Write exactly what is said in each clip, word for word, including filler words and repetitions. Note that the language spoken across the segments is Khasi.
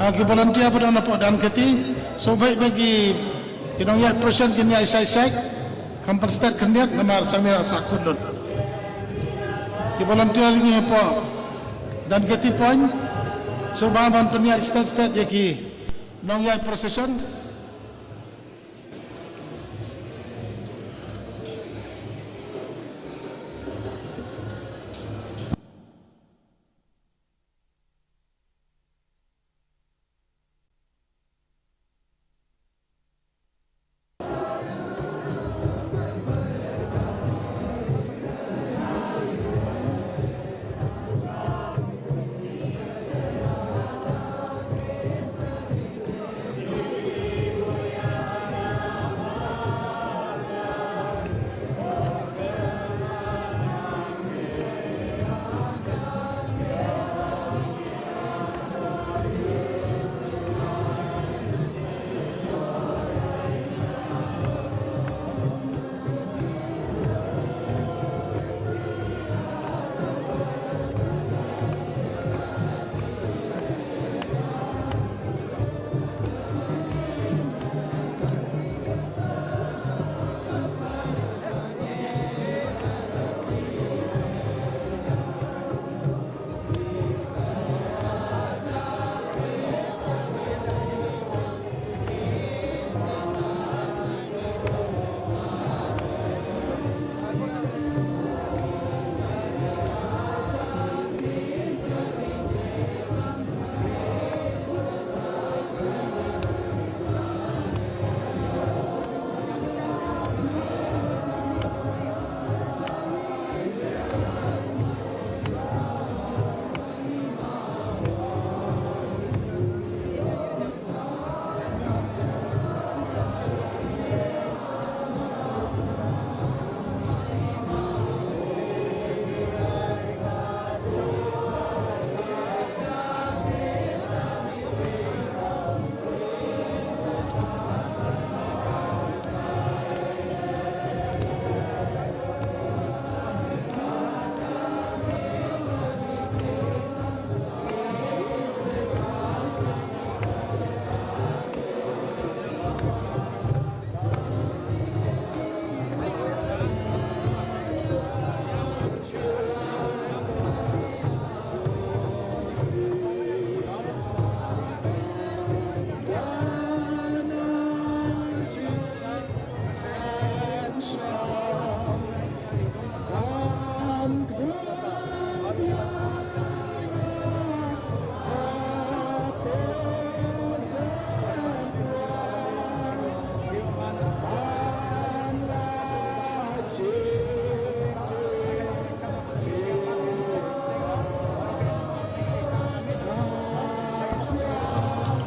Ah, ki volunteer ba don hapoh Dhankheti, sngewbha ba ki, ki nongïaid procession kin ïaid side side, kham pynstet khyndiat namar sngewbha sa kut lut. Ki volunteer ngi hapoh Dhankheti Point, sngewbha ban pynïaid sted sted ïa ki nongïaid procession.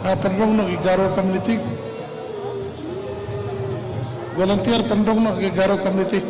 Ah, pynrung noh ki Garo community. Volunteer pynrung noh ki Garo community.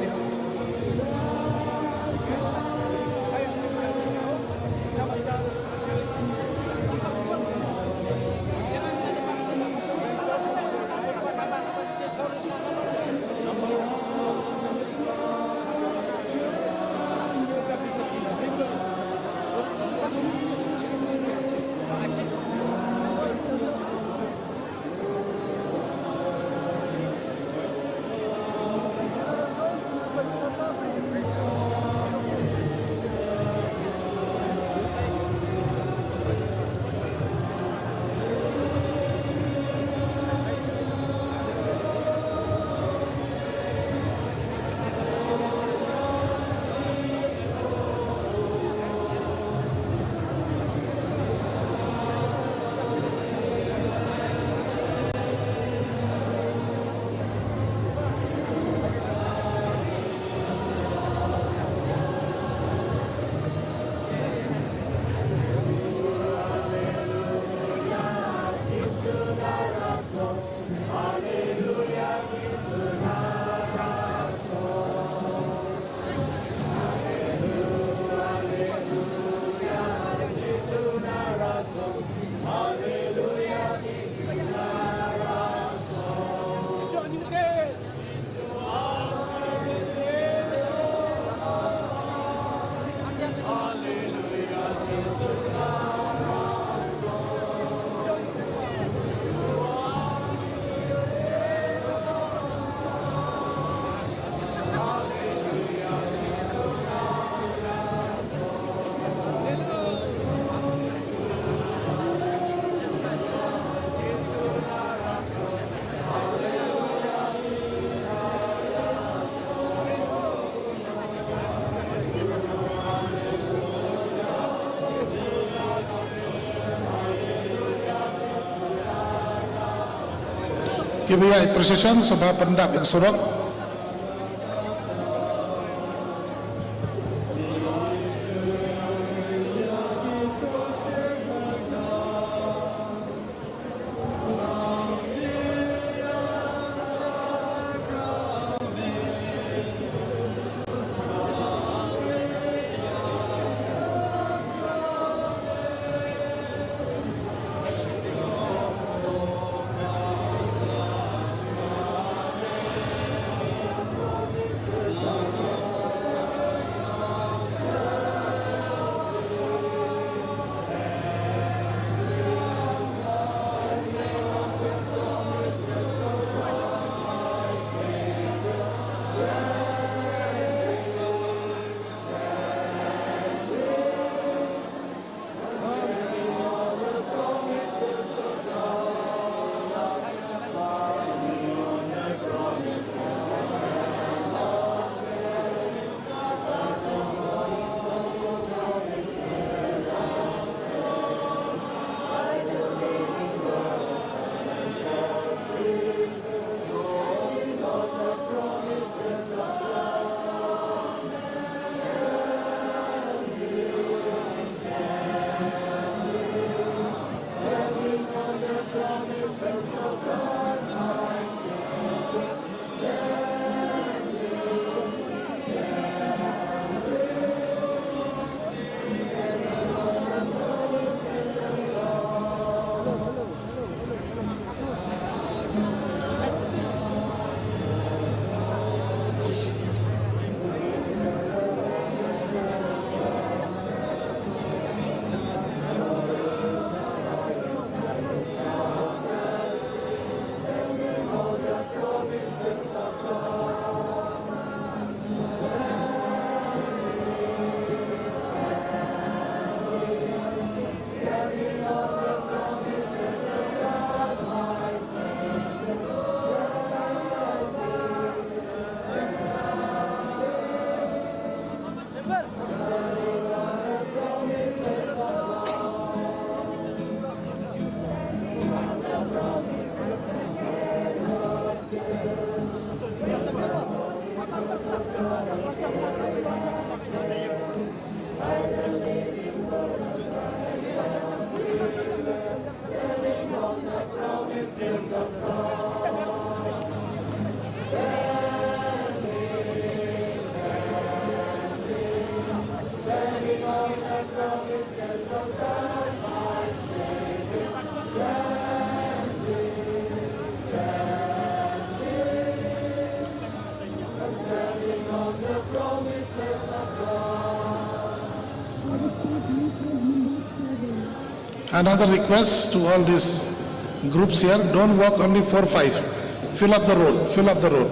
Kiba ïaid procession sngewbha pyndap ïa ka surok. Another request to all these groups here, don't walk only four five. Fill up the road, fill up the road.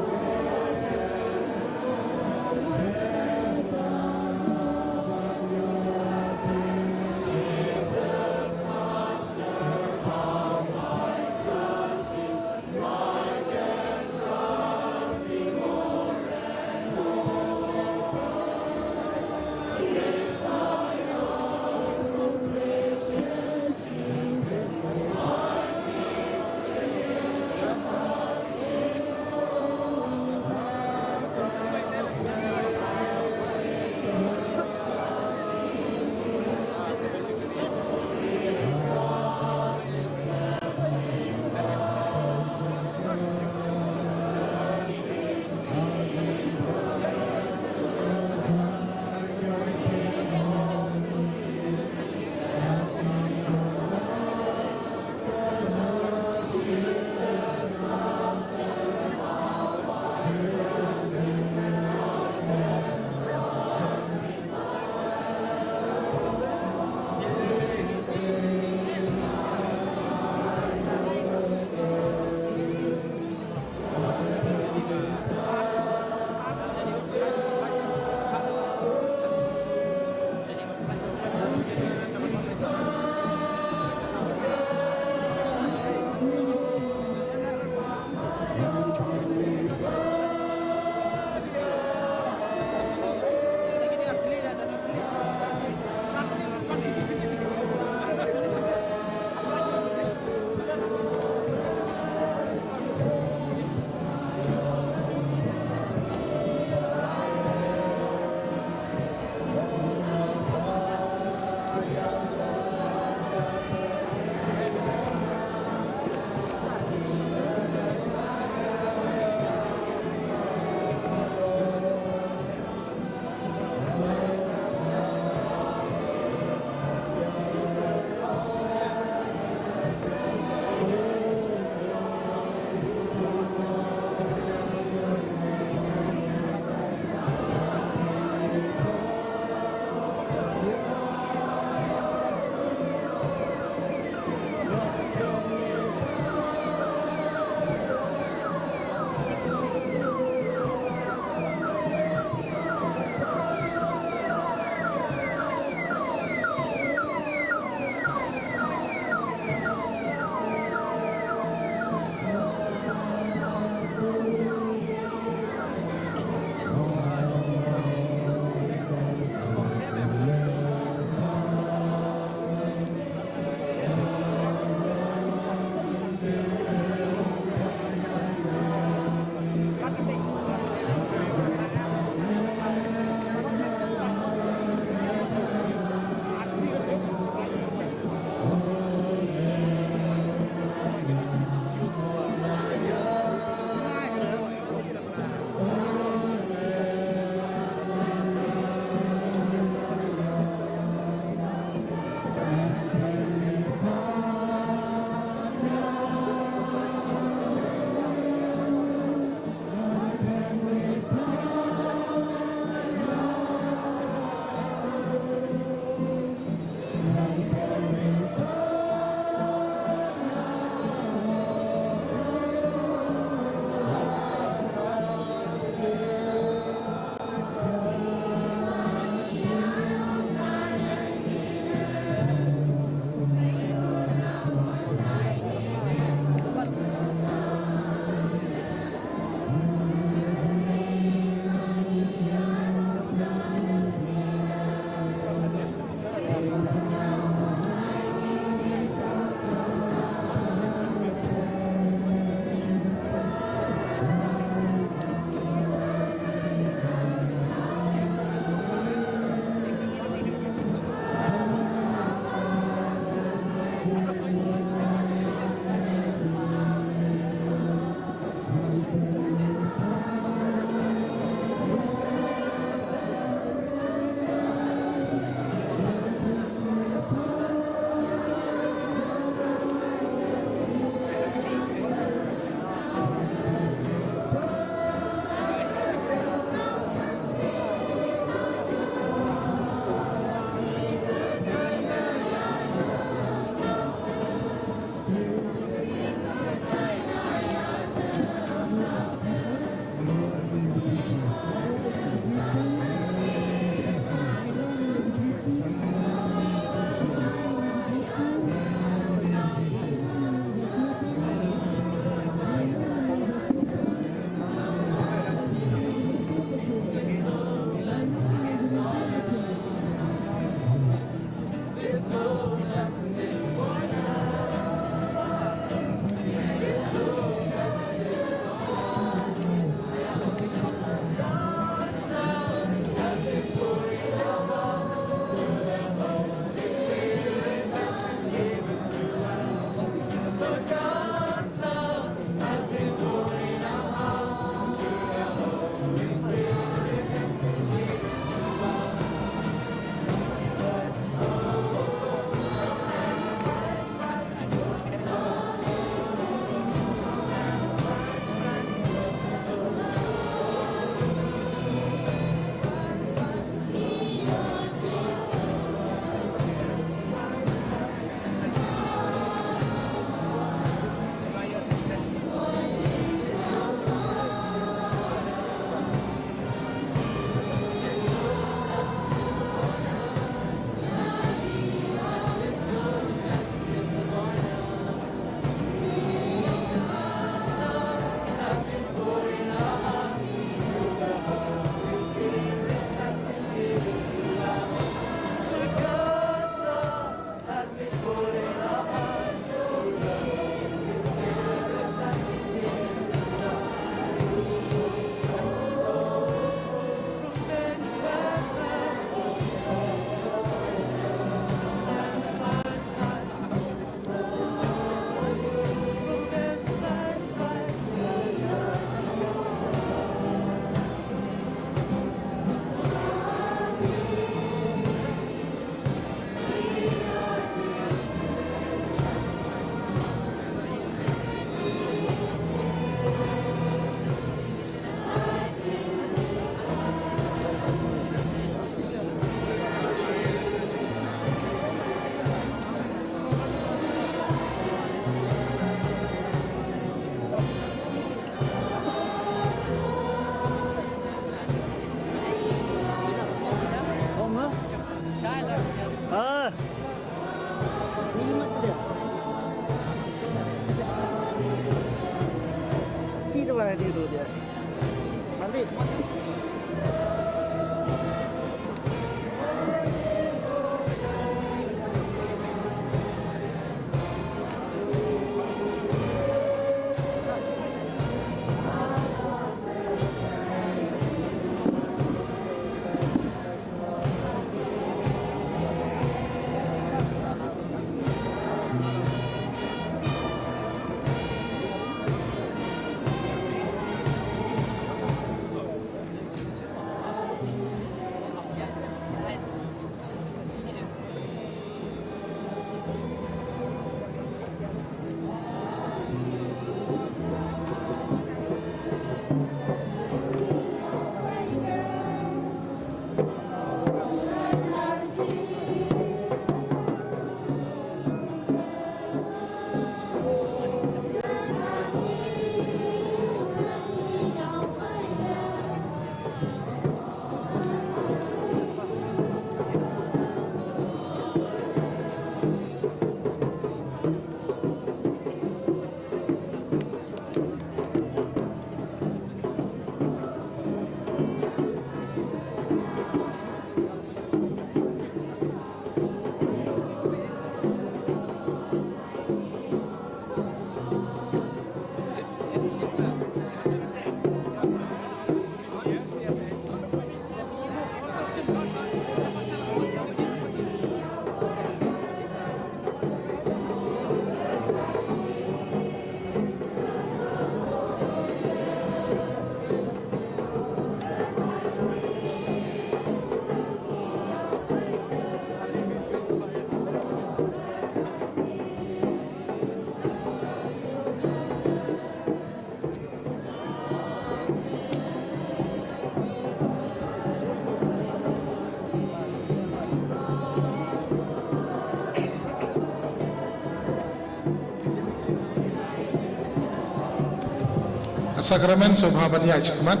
Sakramen sngewbha ban ïaid shakhmat.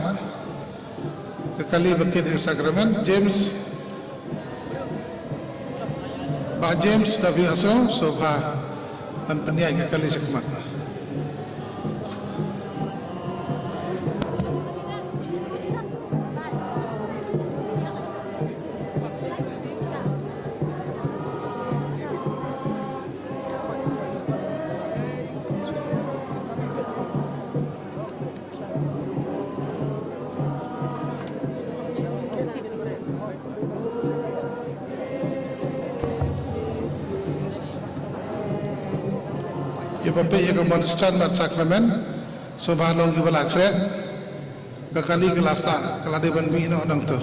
Ka kali ba kit ïa ka sakramen, James. Bah James W Hasoh, sngewbha ban pynïaid ka kali shakhmat. Kiba peit ïa ka Monstran bad Sakramen, sngewbha long kiba la khreh. Ka kali ka la sah, ka la dei ban mih noh nangta.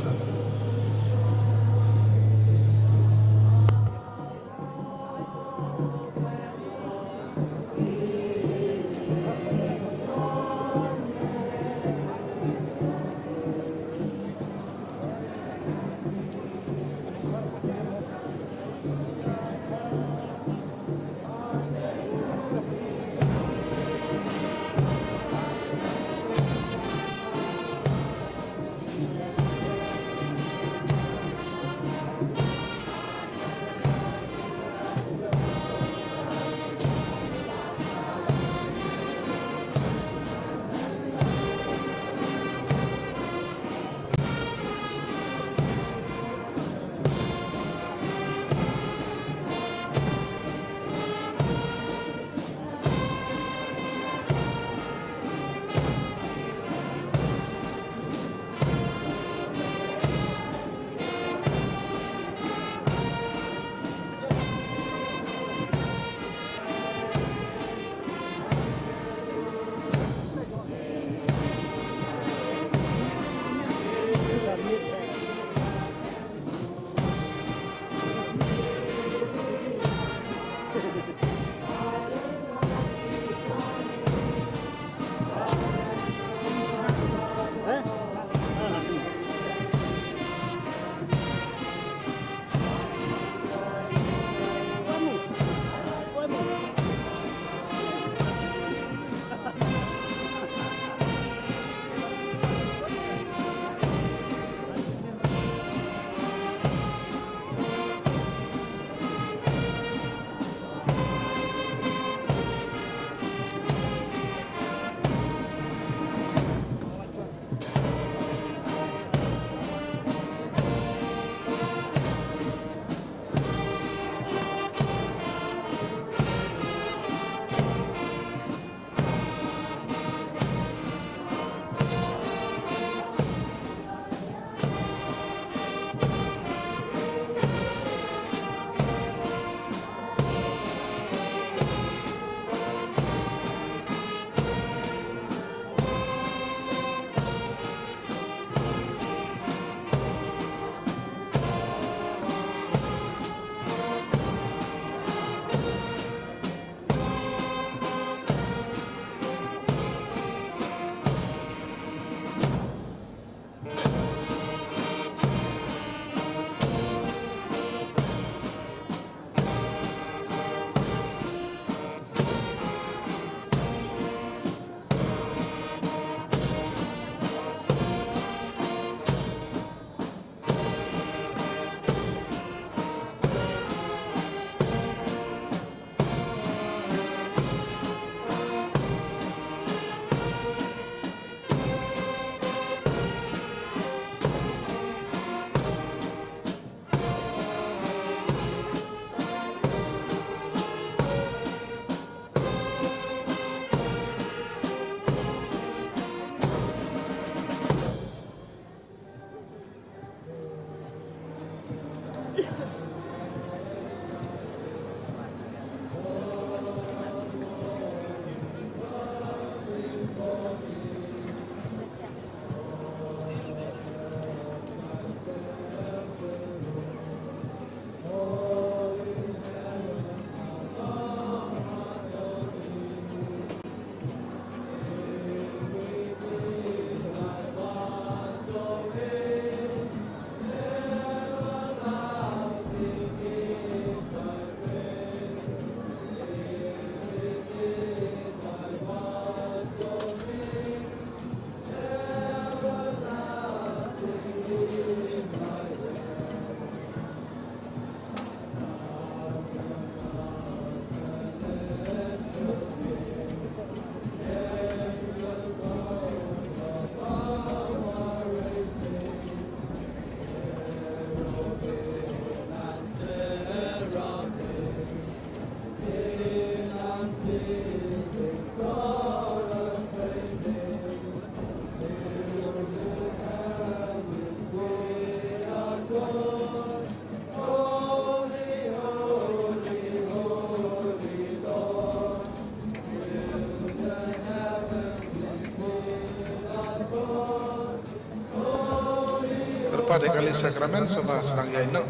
Kyrpad ïa ka Holy Sacrament, sngewbha sdang ïa ino.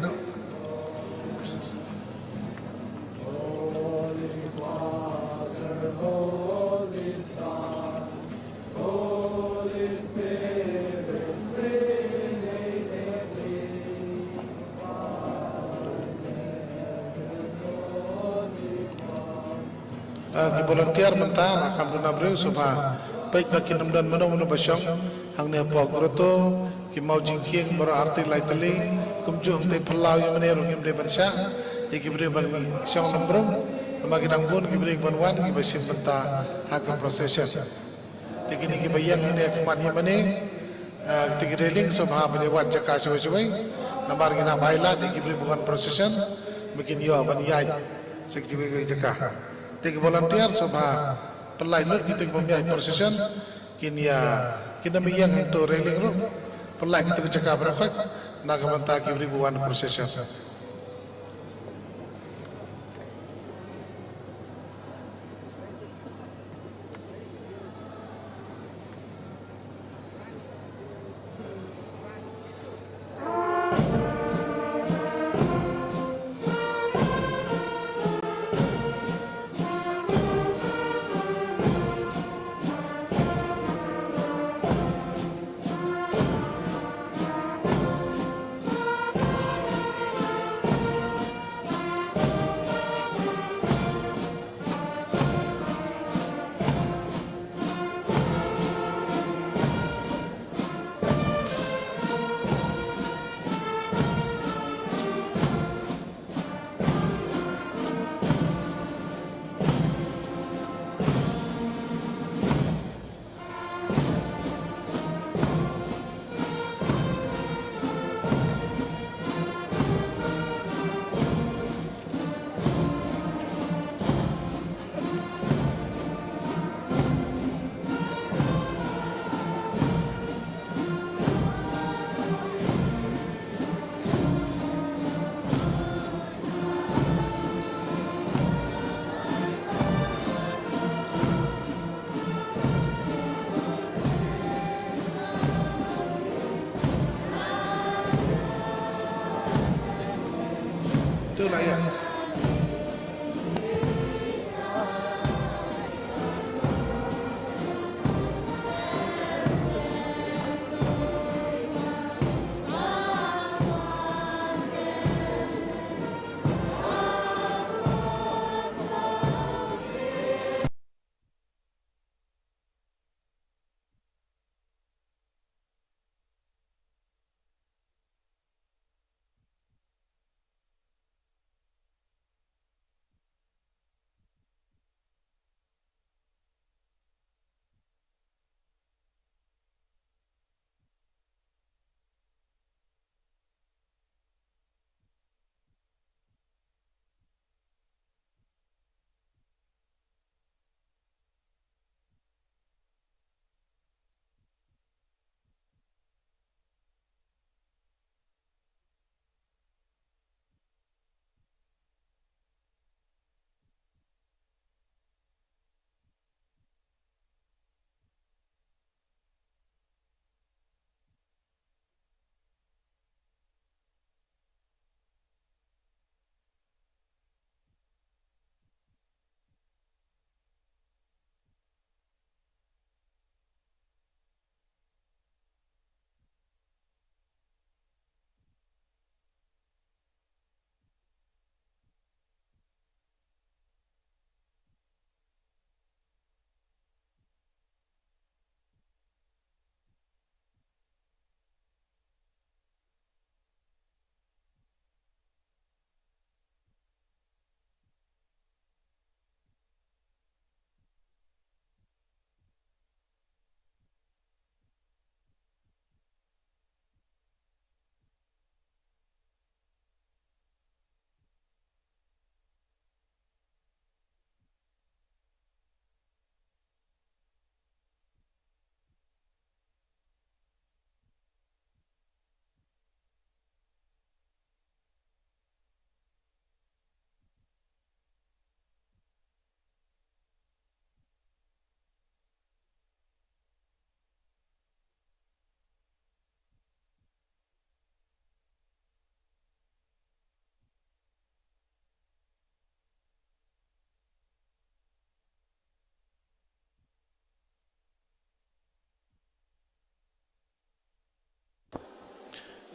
Ah, ki volunteer mynta la kham duna briew, sngewbha peit ba kin ym don mano mano ba shong hangne hapoh grotto, ki maw jingkieng baroh artylli laitylli, kumjuh hangtei phyllaw ïa mane ruh ngim dei ban shah ïa ki briew ban shong lem briew, namar ki dang bun ki briew ban wan kiba shim bynta ha ka procession. Te kine kiba ïeng hangne ha khmat hi mane, ah, te ki railing sngewbha ban ïa wad jaka shawei shawei. Namar ngi nang ai lad ïa ki briew ba wan procession ba kin ïoh ban ïaid sha kiwei kiwei jaka. Te ki volunteer sngewbha pynlait lut kito kiba ïaid procession, kin ïa, kin ym ïeng hangto railing ruh. Pynlait kito ki jaka baroh khoit na ka bynta ki briew ba wan procession.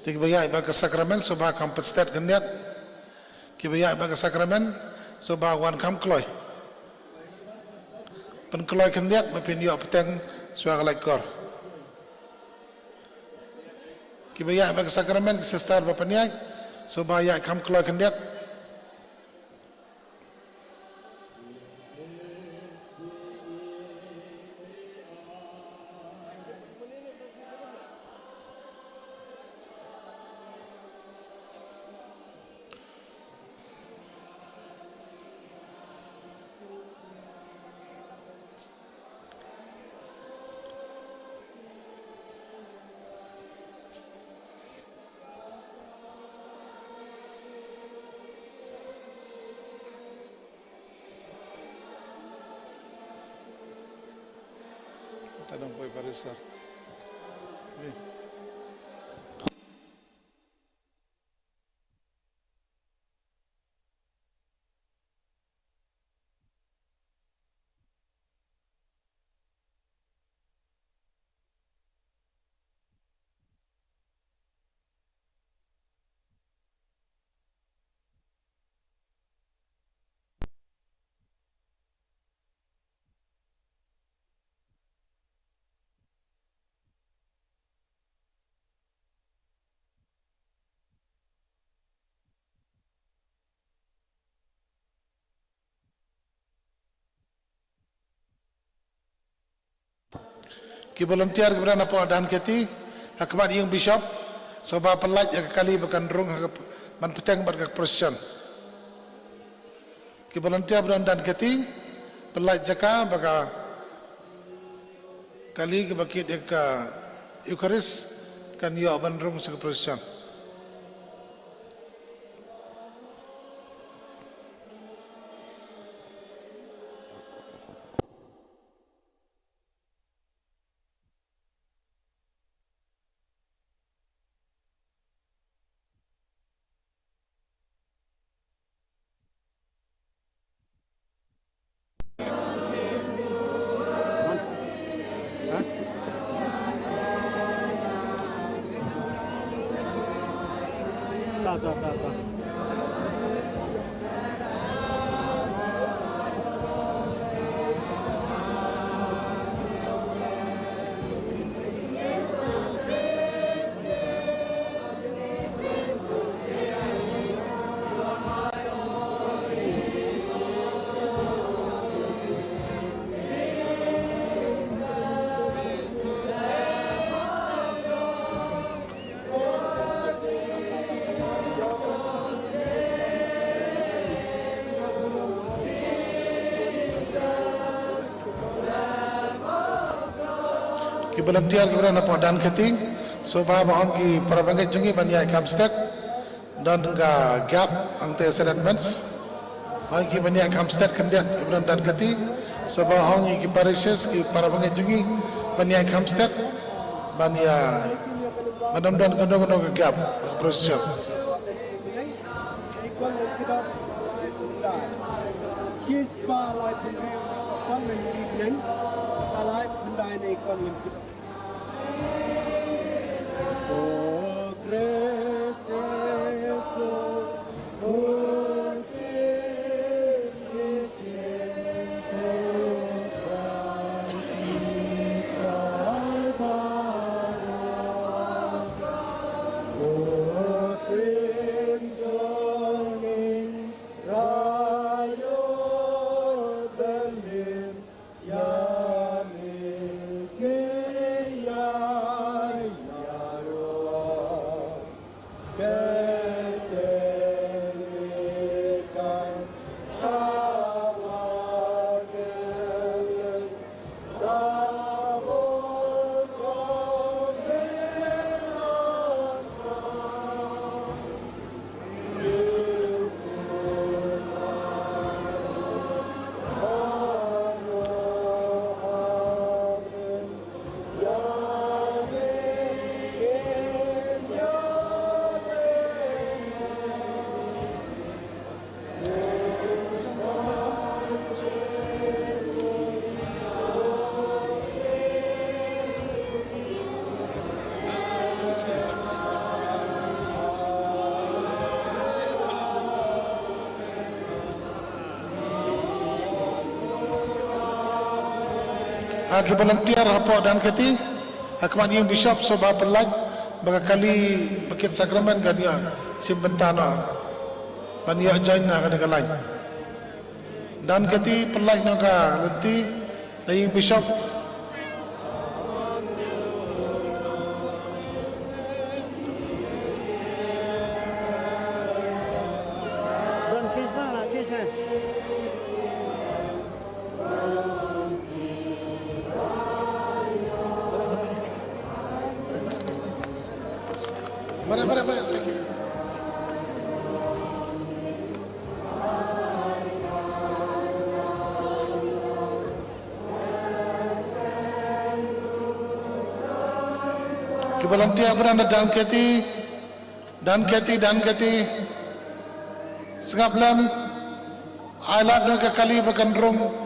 Te kiba ïaid bad ka sakramen sngewbha kham pynstet khyndiat. Kiba ïaid bad ka sakramen sngewbha wan kham kloi. Pynkloi khyndiat ba phin ïoh bteng shuwa ka lait kor. Kiba ïaid bad ka sakramen, ki sister ba pynïaid sngewbha ïaid kham kloi khyndiat. Tadong poi parisar. Eh. Ki volunteer kiba don hapoh Dan Keti, ha khmat ïing bishop, sngewbha pyllait ïa ka kali ba kan rung ha ka p-, ban bteng bad ka procession. Ki volunteer ba don Dan Keti, pyllait jaka ba ka kali kaba kit ïa ka Eucharist kan ïoh ban rung sha ka procession. Ki volunteer kiba don hapoh Dan Keti, sngewbha ba ong ki para bangeit jong ngi ban ïaid kham stet. Don ka gap hangtei sha advance. Hoi ki ban ïaid kham stet khyndiat kiba don Dan Keti. Sngewbha ong ïa ki parishes, ki para bangeit jong ngi ban ïaid kham stet. Ban ïa, ban ym don kano kano ka gap ha ka procession. Ah, ki volunteer hapoh Dan Keti, ha khmat ïing Bishop, sngewbha pyllait ba ka kali ba kit sakramen kan ïoh shim bynta noh ban ïoh join na kane ka lain. Dan Keti, pyllait noh ka lynti na ïing Bishop. Mari, mari, mari. Thank you. Ki volunteer ba na Dan Keti, Dan Keti, Dan Keti. Sngap lem. Ai lad na ka kali ba kan rung.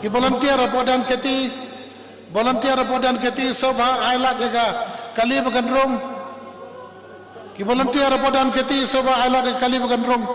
Ki volunteer hapoh Dhankheti, volunteer hapoh Dhankheti, sngewbha ai lad ïa ka kali ba kan rung. Ki volunteer hapoh Dhankheti, sngewbha ai lad ïa ka kali ba kan rung.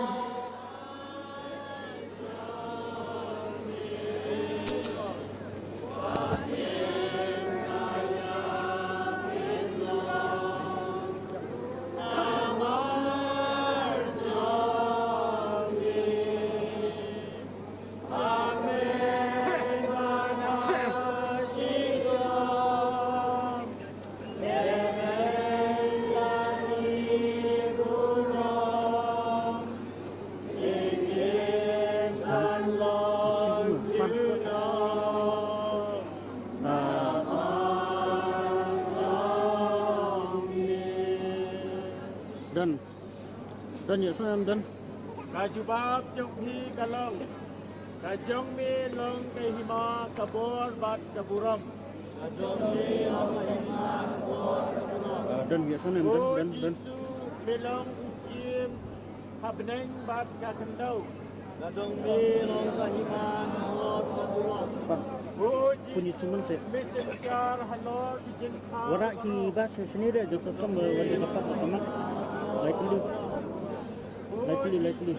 Don. Don, ïa sngewbha don. Ka jubab jong phi ka long, ka jong me long ka hima ka bor bad ka burom. Ka jong me long ka hima ka bor bad ka burom. Ah, don, ïa sngewbha don, don, don. O Jisu, me long u Syiem ha bneng bad ka khyndew. Ka jong me long ka hima ka bor bad ka burom. Pun ïa sngewbha seh. Me synshar halor ki jingkha. Wanrah ki bas shane de, jong sa skem ba wan da ka pap ka mat. Lai tylli. Lai tylli, lai tylli.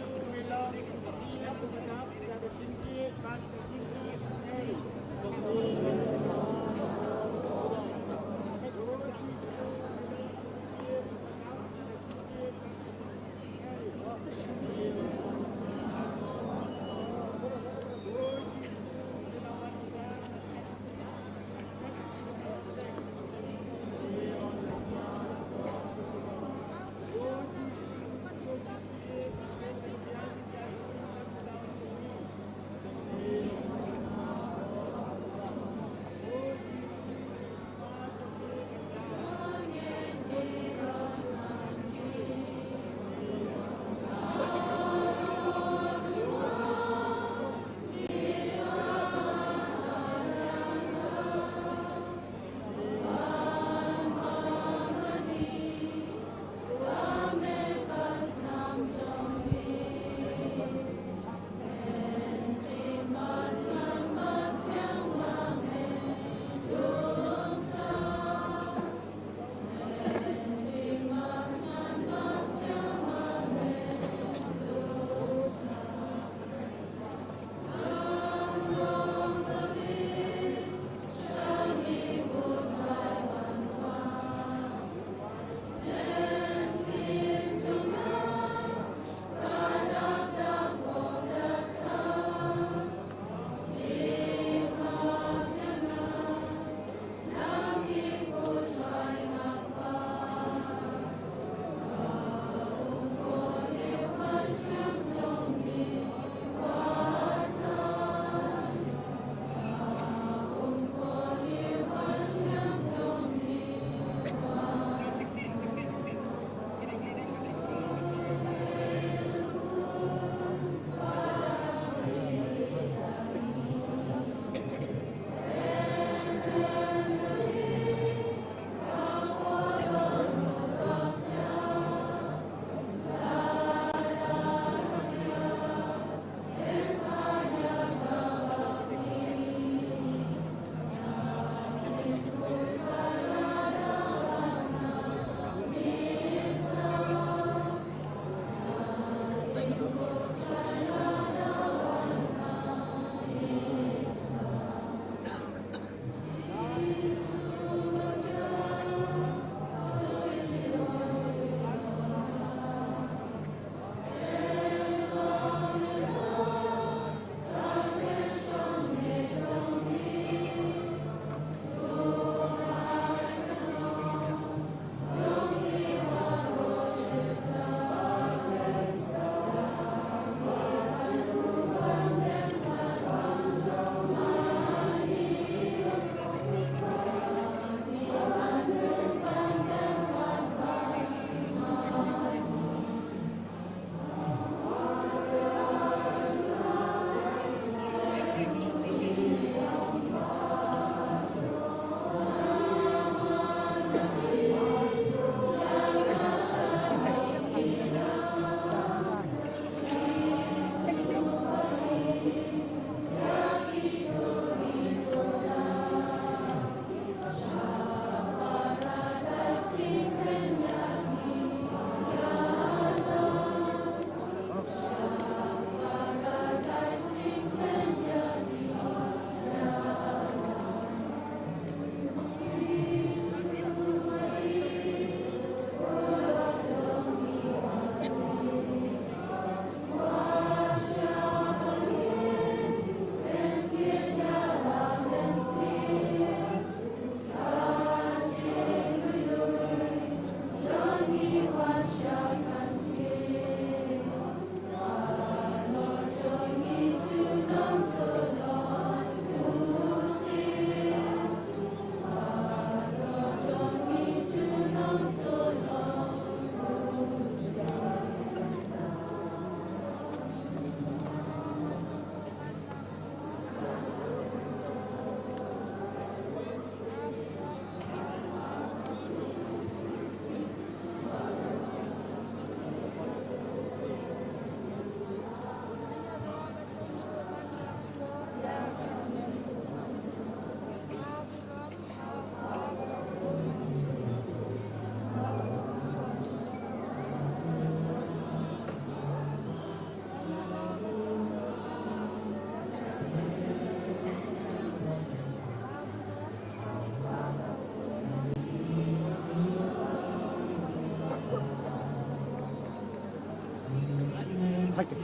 Thank you.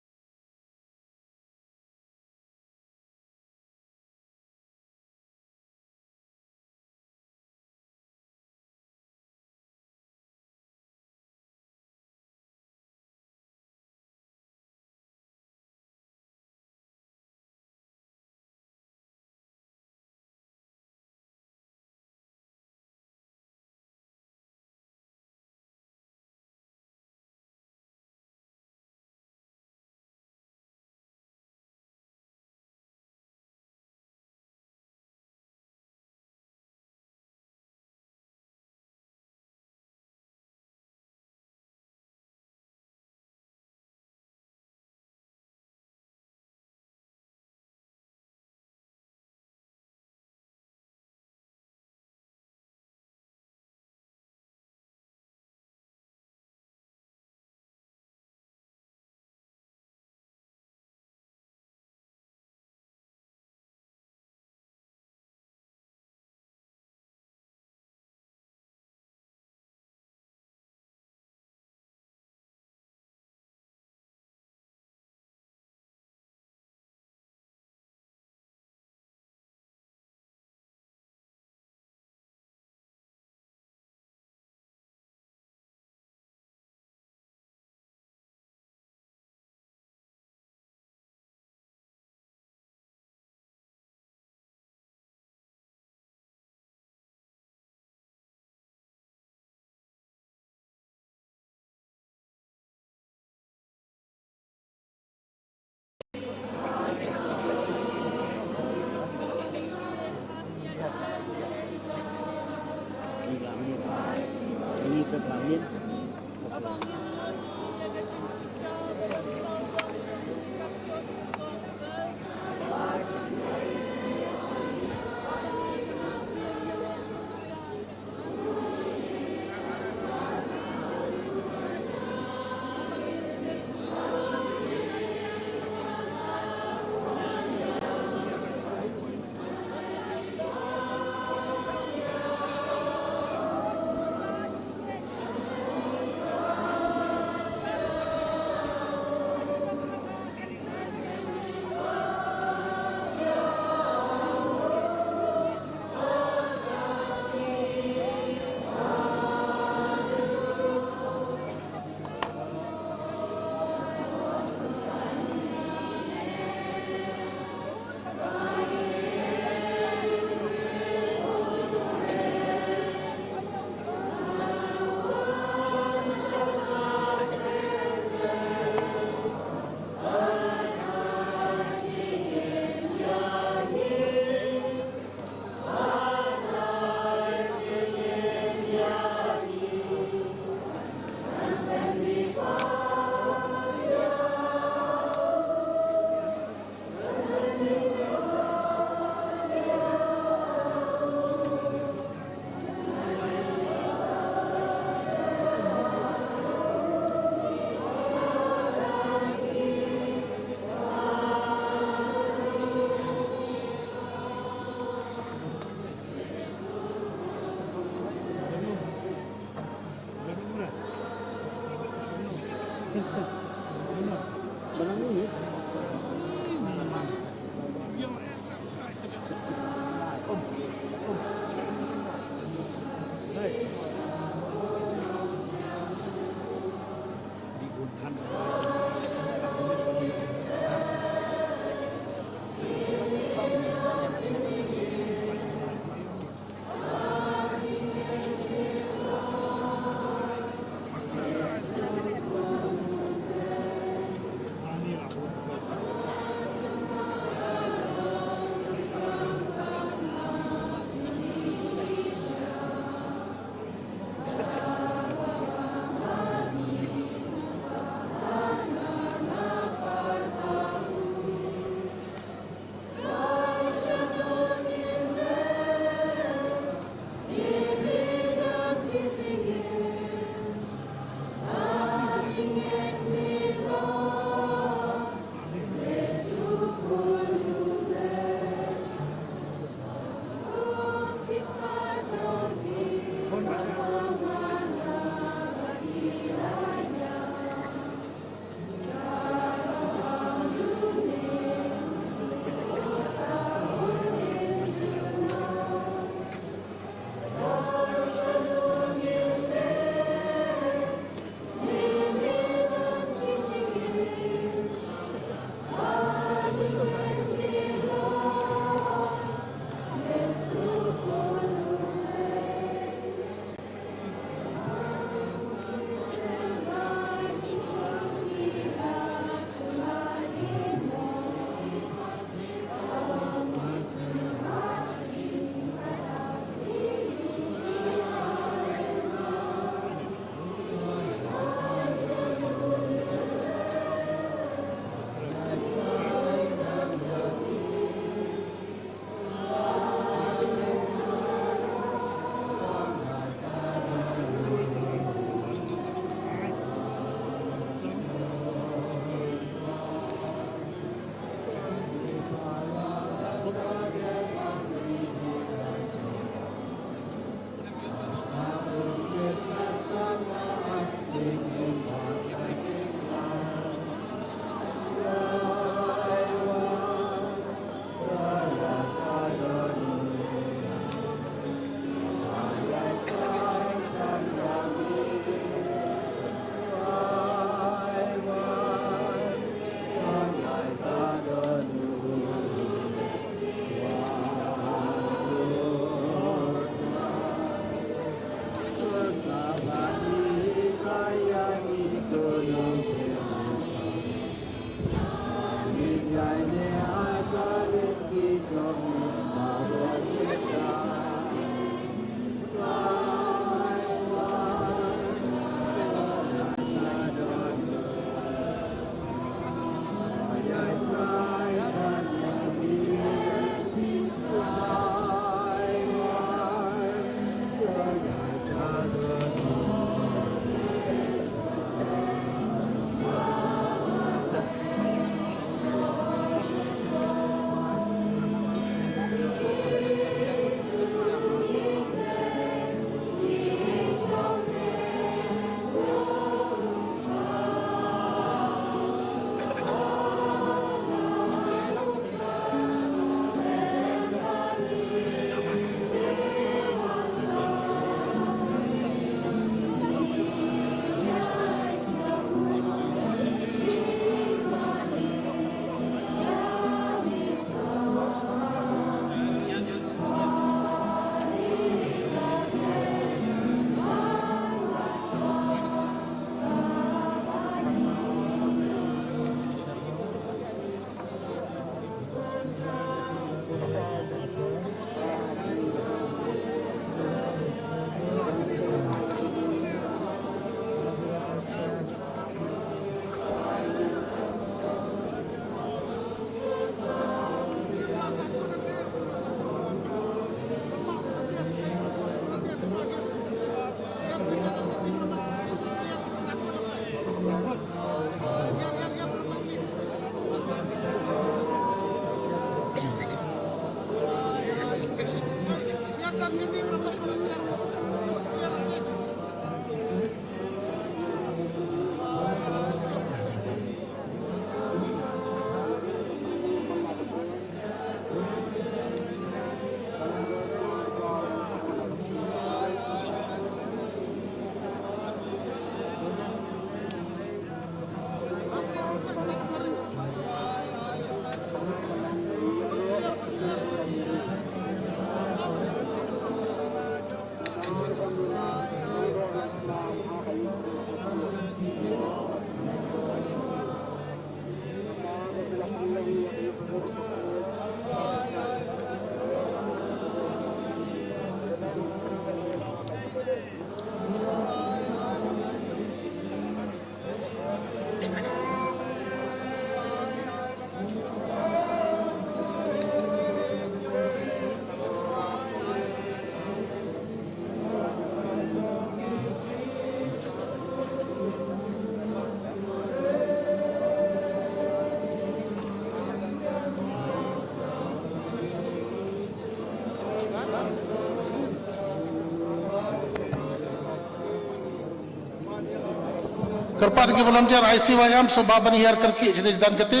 Kyrpad ki volunteer I C Y M sngewbha ban hiar kyrkieh shane shadan kti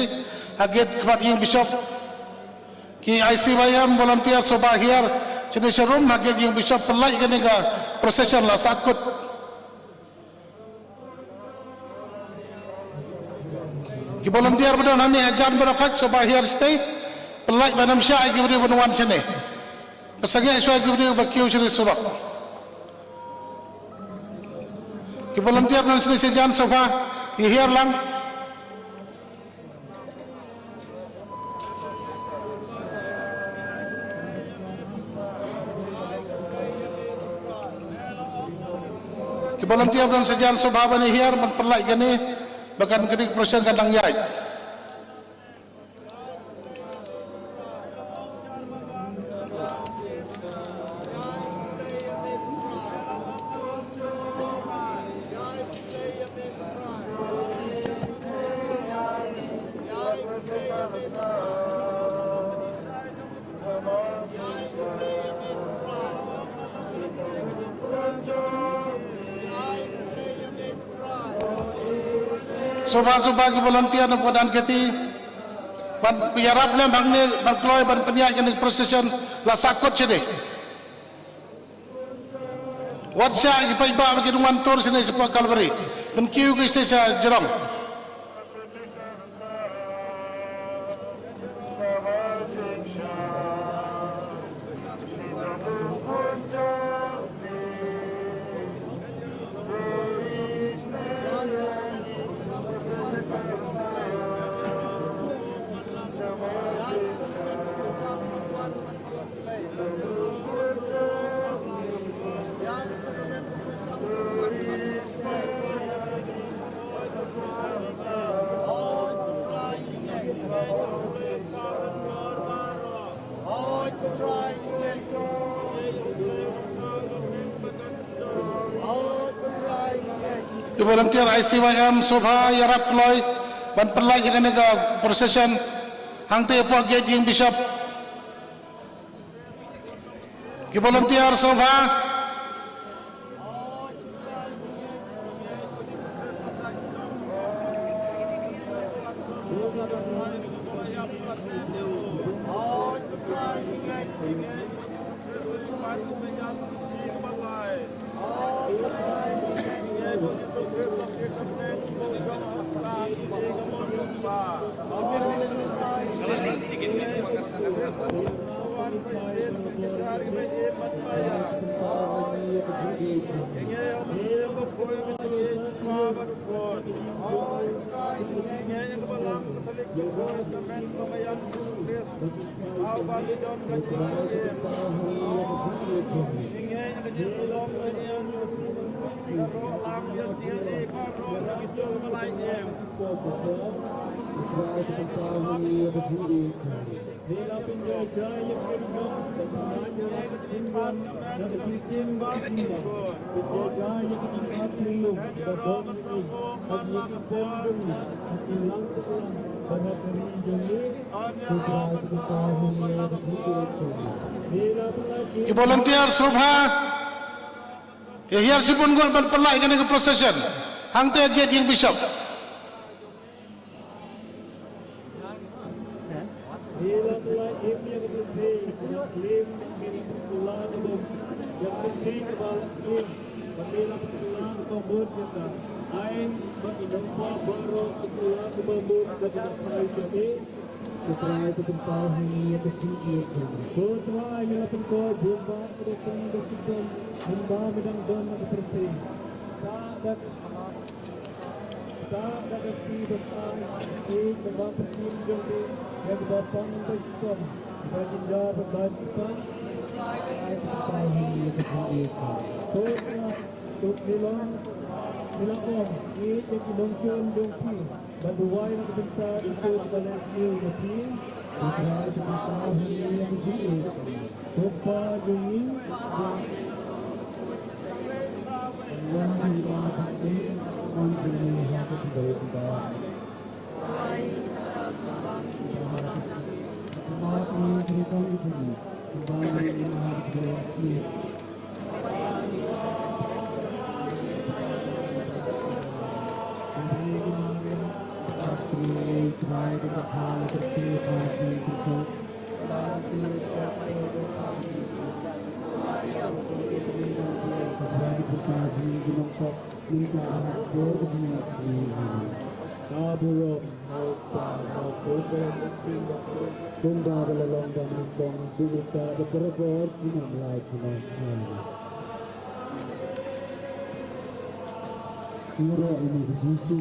ha gate khmat ïing bishop. Ki I C Y M volunteer sngewbha hiar shane sharum ha gate ïing bishop, pynlait kane ka procession la sahkut. Ki volunteer ba don hangne hajan ba don khat sngewbha hiar shatei, pynlait ban ym shah ïa ki briew ban wan shane. Pynsangeh shuwa ïa ki briew ba kiew shane surok. Ki volunteer ba don shane shajan sngewbha ïa hiar lang. Ki volunteer ba don shajan sngewbha ban ïa hiar ban pynlait kane ba kan kane ka procession kan dang ïaid. Sngewbha sngewbha ki volunteer na ka dan kti ban ïarap lem hangne ban kloi ban pynïaid kane ka procession la sahkut shane. Wat shah ki paidbah ba ki dang wan tur shane shapoh Kalbari. Ban kiew ki sha jrong. Ki volunteer I C Y M sngewbha ïarap kloi ban pynlait ïa kane ka procession hangtei hapoh gate ïing bishop. Ki volunteer sngewbha. Ki volunteer sngewbha ïa hiar shibun ngut ban pynlait kane ka procession hangtei ha gate ïing bishop. Ko Trai, ngi la pynkob bun ba ka dei ka shitom, mynba me dang don ha ka pyrthei. Sa da, sa da ka kti ba shai, ïeit ba pyrshim jong me, ïa kaba pang ba shitom, ba jynjar ba jingpang. Ko Trai, ngi la, ngi la ong, ïeit ïa ki nongshun jong phi. Bad duwai na ka bynta jong ka leh sniew jong phi. Ko Trai, ko Trai, ko Trai, ko Trai, ko Trai. Kumba ka la long ba nyngkong, shu mynta bad barabor, junom lai junom. Amen. Ïaroh ïa u Jisu.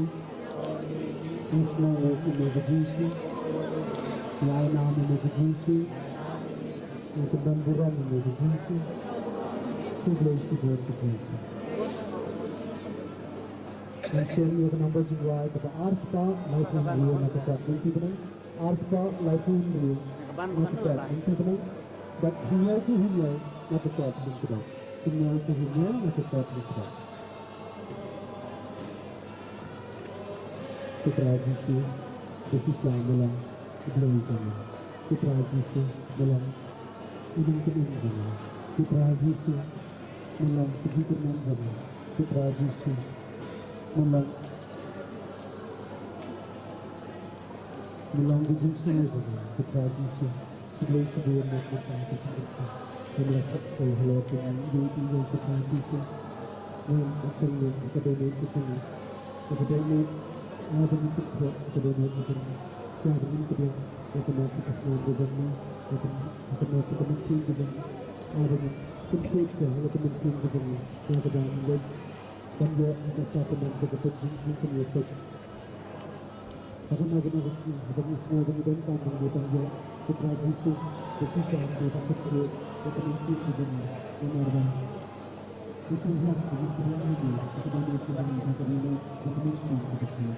Isneng ïa u Jisu. Ïainam ïa u Jisu. Ïa ka ban burom ïa u Jisu. Khublei shibun Jisu. Ngan shem ïa ka number jingrwai kaba arspah laiphew hynriew na ka kot lynti bneng. Arspah laiphew hynriew na ka kot lynti bneng. Bad hynñiew phew hynñiew na ka kot lynti bneng. Hynñiew phew hynñiew na ka kot lynti bneng. Ko Trai Jisu, ba shisha me long u Blei jong ngi. Ko Trai Jisu, me long u nongpynim jong ngi. Ko Trai Jisu, me long ka jingkyrmen jong ngi. Ko Trai Jisu, me long, me long ka jingsngew jong ngi. Ko Trai Jisu, khublei shibun na ka bynta ka jingkyrkhu. Ym lah sngewsih halor jong ngi, ïa u Trai Jisu. Ngin ïa ka donate ka jong ngi. Ïa ka donate, ïa ka donate ka jong ngi. Ïa ka donate ka jong ngi. Ïa ka donate ka jong ngi. Ïa ka donate ka jong ngi. Ïa ka donate ka jong ngi. Ïa ka donate ka jong ngi. Ïa ka donate ka jong ngi. Ban ïoh ïa ka sacrament jong ka jingpynïasok. Haba ngi, haba ngi sngew, haba ngi donkam ban ïoh, Ko Trai Jisu, ba shisha ngi ban pynkhuid ïa ka mynsiem ka jong ngi. Namar ba Jisu Khrist ka jingpynïaid ïa ngi, ka jingpynïaid ïa ngi, ka jingpynïaid ïa ngi.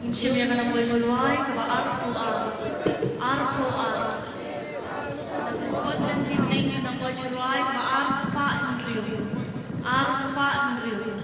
Ngin shim ïa ka nongwei jingduwai kaba arphew ar. Arphew ar. Ngan pyndep ïa ka nongwei jingduwai kaba arspah hynriew. Arspah hynriew.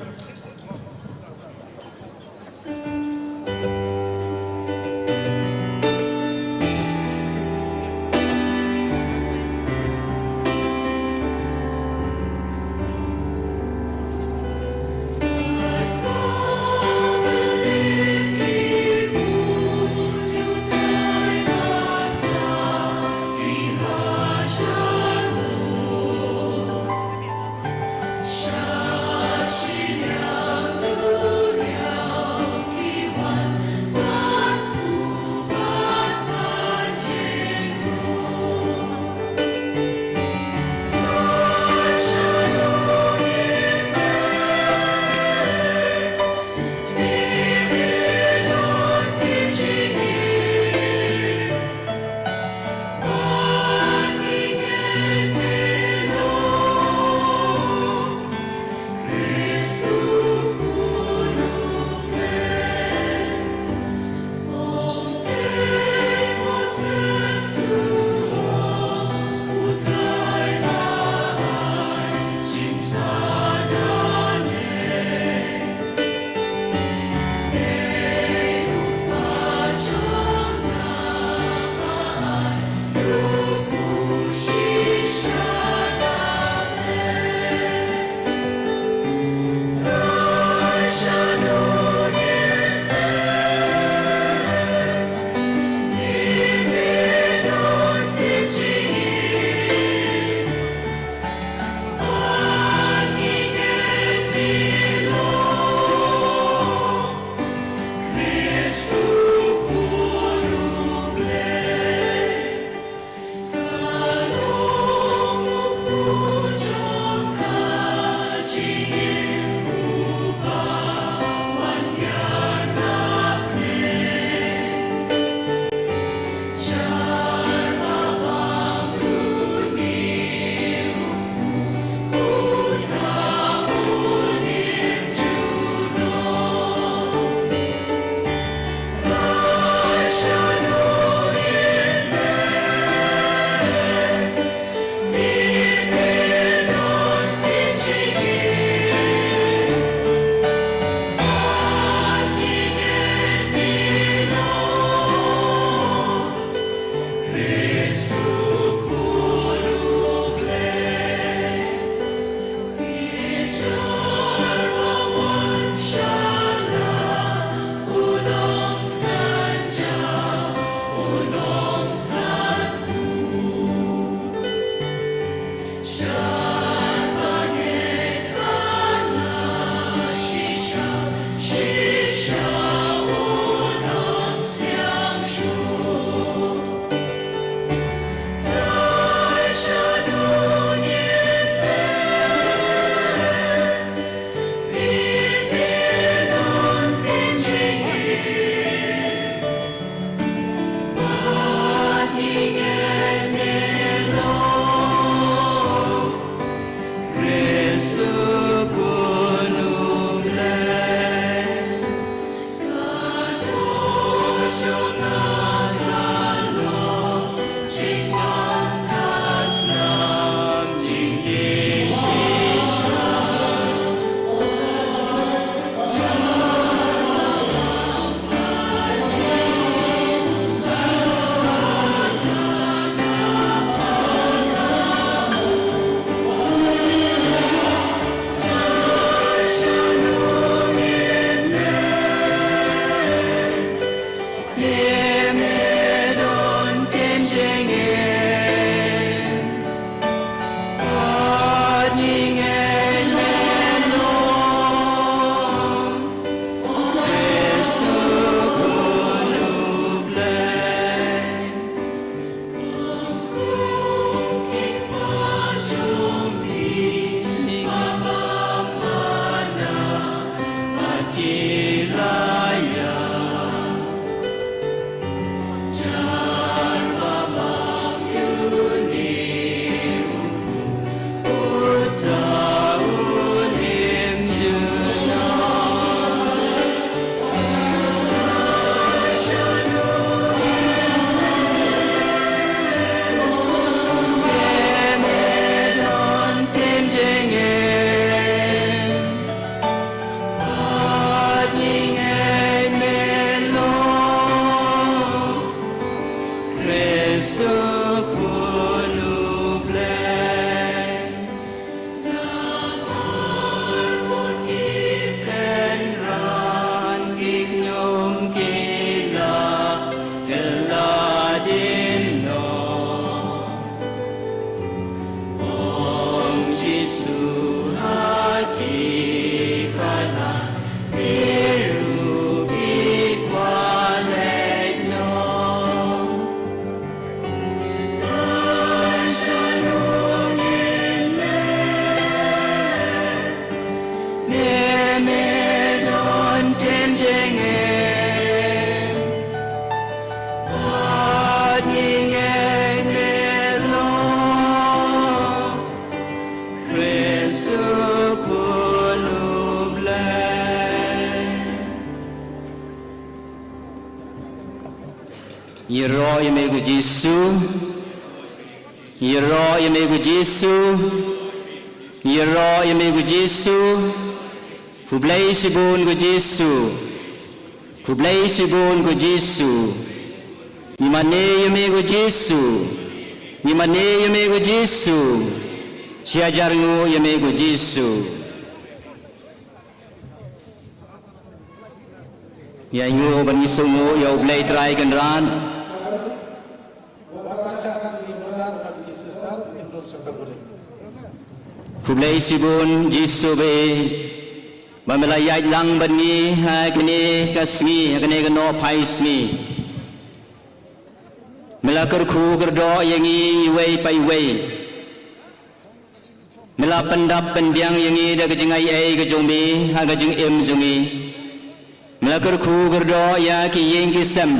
Ïaroh ïa me ko Jisu. Ïaroh ïa me ko Jisu. Ïaroh ïa me ko Jisu. Khublei shibun ko Jisu. Khublei shibun ko Jisu. Ngi mane ïa me ko Jisu. Ngi mane ïa me ko Jisu. Shi hajar nguh ïa me ko Jisu. Ïa ngi ban ïasngew ïa U Blei Trai Kynrad. Khublei shibun Jisu ba ïeit, ba me la ïaid lang bad ngi ha kane ka sngi, ha kane ka nohphai sngi. Me la kyrkhu kyrdoh ïa ngi iwei pa iwei. Me la pyndap pynbiang ïa ngi da ka jingaiei ka jong me ha ka jingim jong ngi. Me la kyrkhu kyrdoh ïa ki ïing ki sem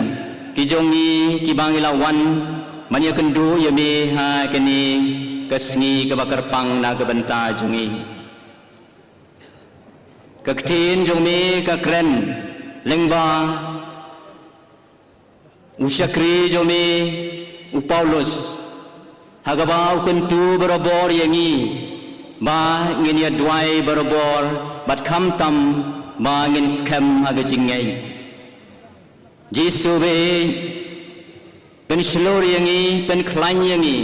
ki jong ngi kiba ngi la wan ban ïakynduh ïa me ha kane ka sngi kaba kyrpang na ka bynta jong ngi. Ka ktien jong me ka kren lyngba u shakri jong me u Paulus, ha kaba u kyntu barabor ïa ngi ba ngin ïa duwai barabor bad khamtam ba ngin skhem ha ka jingngeit. Jisu ba ïeit, pynshlur ïa ngi, pynkhlaiñ ïa ngi,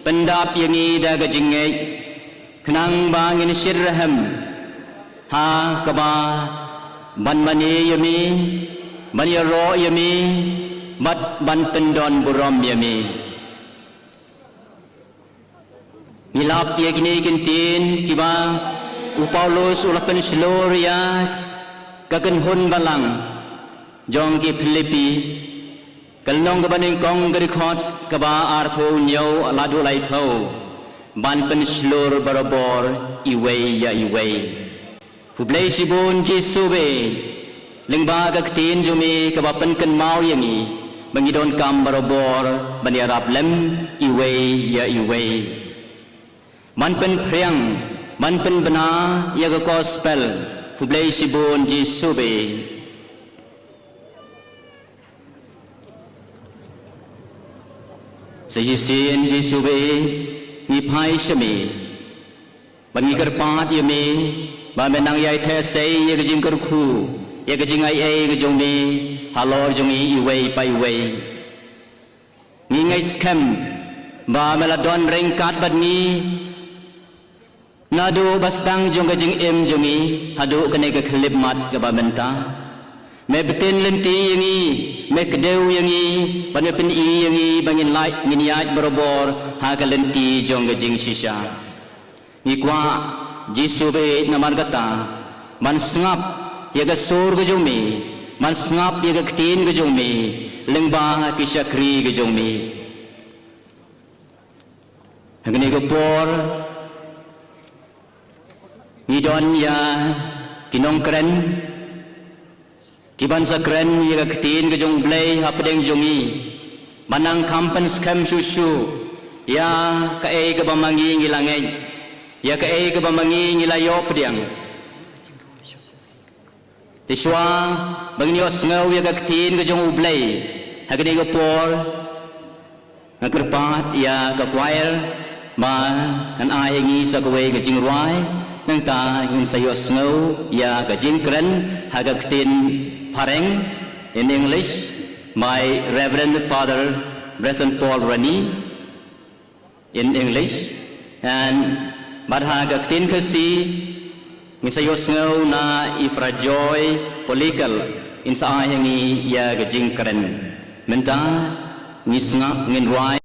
pyndap ïa ngi da ka jingngeit, khnang ba ngin shit rhem ha kaba ban mane ïa me, ban ïaroh ïa me, bad ban pyndon burom ïa me. Ngi lap ïa kine ki ktien kiba u Paulus u la pynshlur ïa ka kynhun balang jong ki Philippi, ka lynnong kaba nyngkong, ka dkhot kaba arphew hynñiew haduh laiphew, ban pynshlur barabor iwei ïa iwei. Khublei shibun Jisu ba ïeit, lyngba ka ktien jong me kaba pynkynmaw ïa ngi ba ngi donkam barabor ban ïarap lem iwei ïa iwei, ban pynphriang, ban pynbna ïa ka gospel. Khublei shibun Jisu ba ïeit. Sa shisien Jisu ba ïeit, ngi phai sha me bad ngi kyrpad ïa me ba me nang ïai theh sei ïa ka jingkyrkhu, ïa ka jingaiei ka jong me halor jong ngi iwei pa iwei. Ngi ngeit skhem ba me la don ryngkat bad ngi naduh ba sdang jong ka jingim jong ngi haduh kane ka khyllipmat kaba mynta. Me btin lynti ïa ngi, me kdew ïa ngi, bad me pyni ïa ngi ba ngin lait, ngin ïaid barabor ha ka lynti jong ka jingshisha. Ngi kwah Jisu ba ïeit namar kata ban sngap ïa ka sur ka jong me, ban sngap ïa ka ktien ka jong me lyngba ki shakri ka jong me. Ha kane ka por ngi don ïa ki nongkren kiban sa kren ïa ka ktien ka jong U Blei hapdeng jong ngi. Ban nang kham pynskhem shuh shuh ïa kaei kaba ma ngi ngi la ngeit, ïa kaei kaba ma ngi ngi la ïoh pdiang. Te shuwa ba ngin ïohsngew ïa ka ktien ka jong U Blei ha kane ka por, nga kyrpad ïa ka choir ba kan ai ha ngi sa kawei ka jingrwai, nangta ngin sa ïohsngew ïa ka jingkren ha ka ktien phareng, in English, by Reverend Father Bryson Paul Rani, in English, and bad ha ka ktien Khasi ngin sa ïohsngew na i Fra Joy Polikel, in sa ai ha ngi ïa ka jingkren. Mynta ngi sngap, ngin rwai.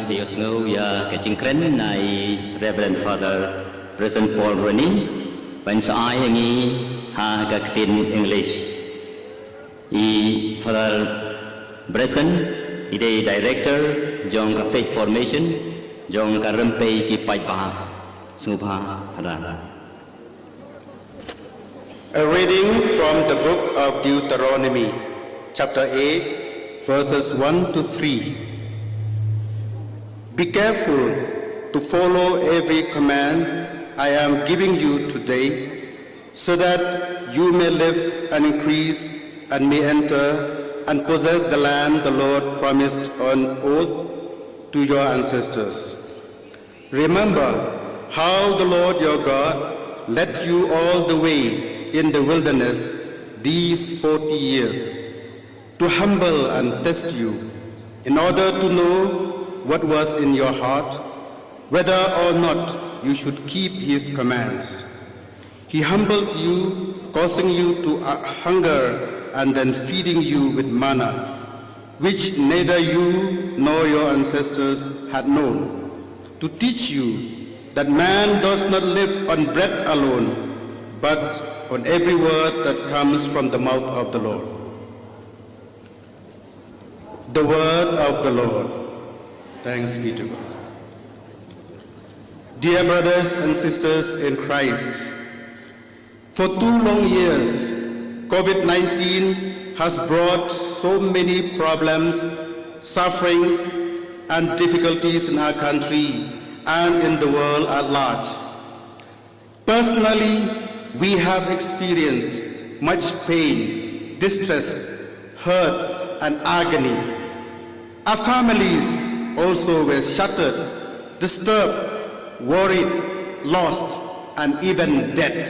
Ïohsngew ïa ka jingkren na i Reverend Father Bryson Paul Rennie, ban sa ai ha ngi ha ka ktien English. I Father Bryson, i dei Director jong ka Faith Formation jong ka Rympei ki Paidbah. Sngewbha, Father. A reading from the book of Deuteronomy, chapter eight, verses one to three. Be careful to follow every command I am giving you today, so that you may live and increase and may enter and possess the land the Lord promised on oath to your ancestors. Remember how the Lord your God led you all the way in the wilderness these forty years to humble and test you, in order to know what was in your heart, whether or not you should keep his commands. He humbled you, causing you to uh, hunger and then feeding you with manna, which neither you nor your ancestors had known, to teach you that man does not live on bread alone, but on every word that comes from the mouth of the Lord. The word of the Lord. Thanks be to God. Dear brothers and sisters in Christ, for two long years, COVID nineteen has brought so many problems, sufferings, and difficulties in our country and in the world at large. Personally, we have experienced much pain, distress, hurt, and agony. Our families also were shattered, disturbed, worried, lost, and even dead.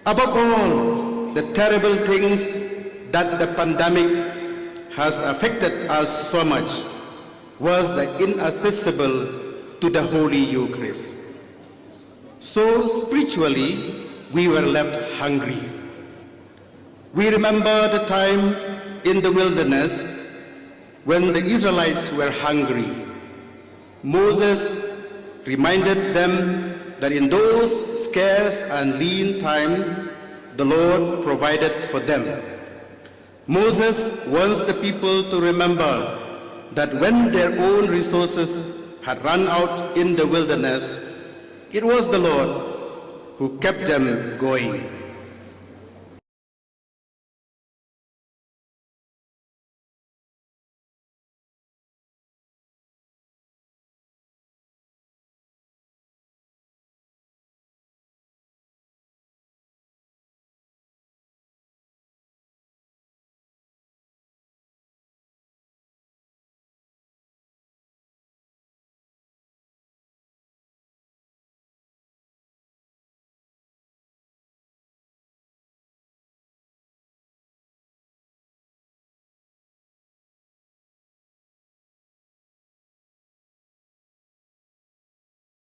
Above all, the terrible things that the pandemic has affected us so much was the inaccessible to the Holy Eucharist. So spiritually, we were left hungry. We remember the time in the wilderness when the Israelites were hungry. Moses reminded them that in those scarce and lean times, the Lord provided for them. Moses wants the people to remember that when their own resources had run out in the wilderness, it was the Lord who kept them going.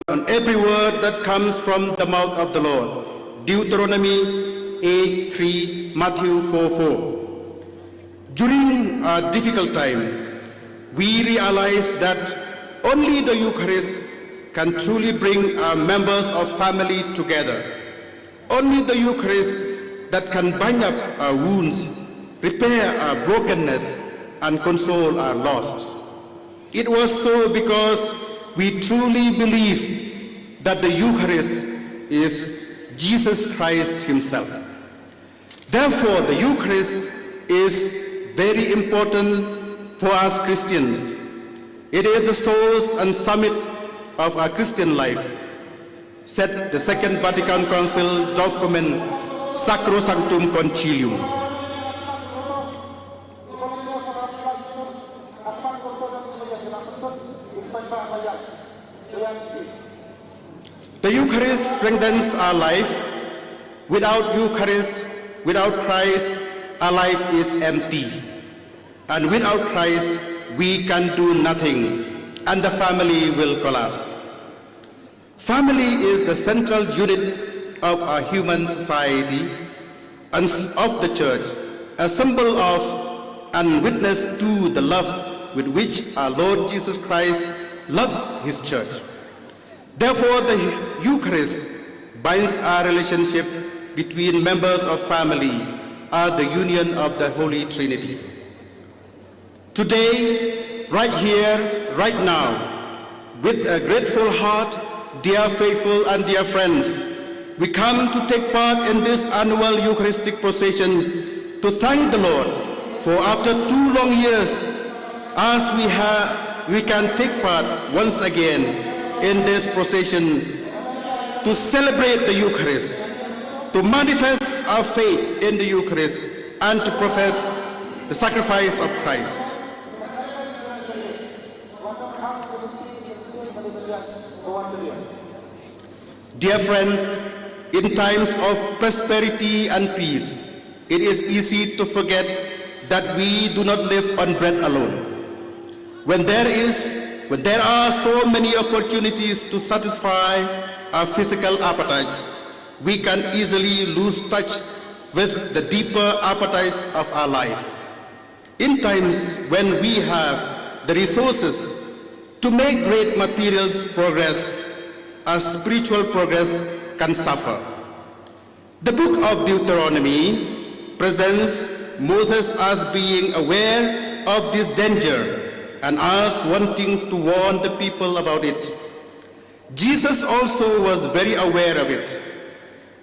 On every word that comes from the mouth of the Lord. Deuteronomy eight three, Matthew four four. During a difficult time, we realize that only the Eucharist can truly bring our members of family together. Only the Eucharist that can bind up our wounds, repair our brokenness, and console our loss. It was so because we truly believe that the Eucharist is Jesus Christ Himself. Therefore, the Eucharist is very important for us Christians. It is the source and summit of our Christian life, said the Second Vatican Council document Sacrosanctum Concilium. The Eucharist strengthens our life. Without Eucharist, without Christ, our life is empty. And without Christ, we can do nothing, and the family will collapse. Family is the central unit of our human society and s- of the church, a symbol of and witness to the love with which our Lord Jesus Christ loves his church. Therefore, the Eucharist binds our relationship between members of family at the union of the Holy Trinity. Today, right here, right now, with a grateful heart, dear faithful and dear friends, we come to take part in this annual Eucharistic procession to thank the Lord for after two long years, as we have, we can take part once again in this procession to celebrate the Eucharist, to manifest our faith in the Eucharist, and to profess the sacrifice of Christ. Dear friends, in times of prosperity and peace, it is easy to forget that we do not live on bread alone. When there is, when there are so many opportunities to satisfy our physical appetites, we can easily lose touch with the deeper appetites of our life. In times when we have the resources to make great materials progress, our spiritual progress can suffer. The book of Deuteronomy presents Moses as being aware of this danger and as wanting to warn the people about it. Jesus also was very aware of it.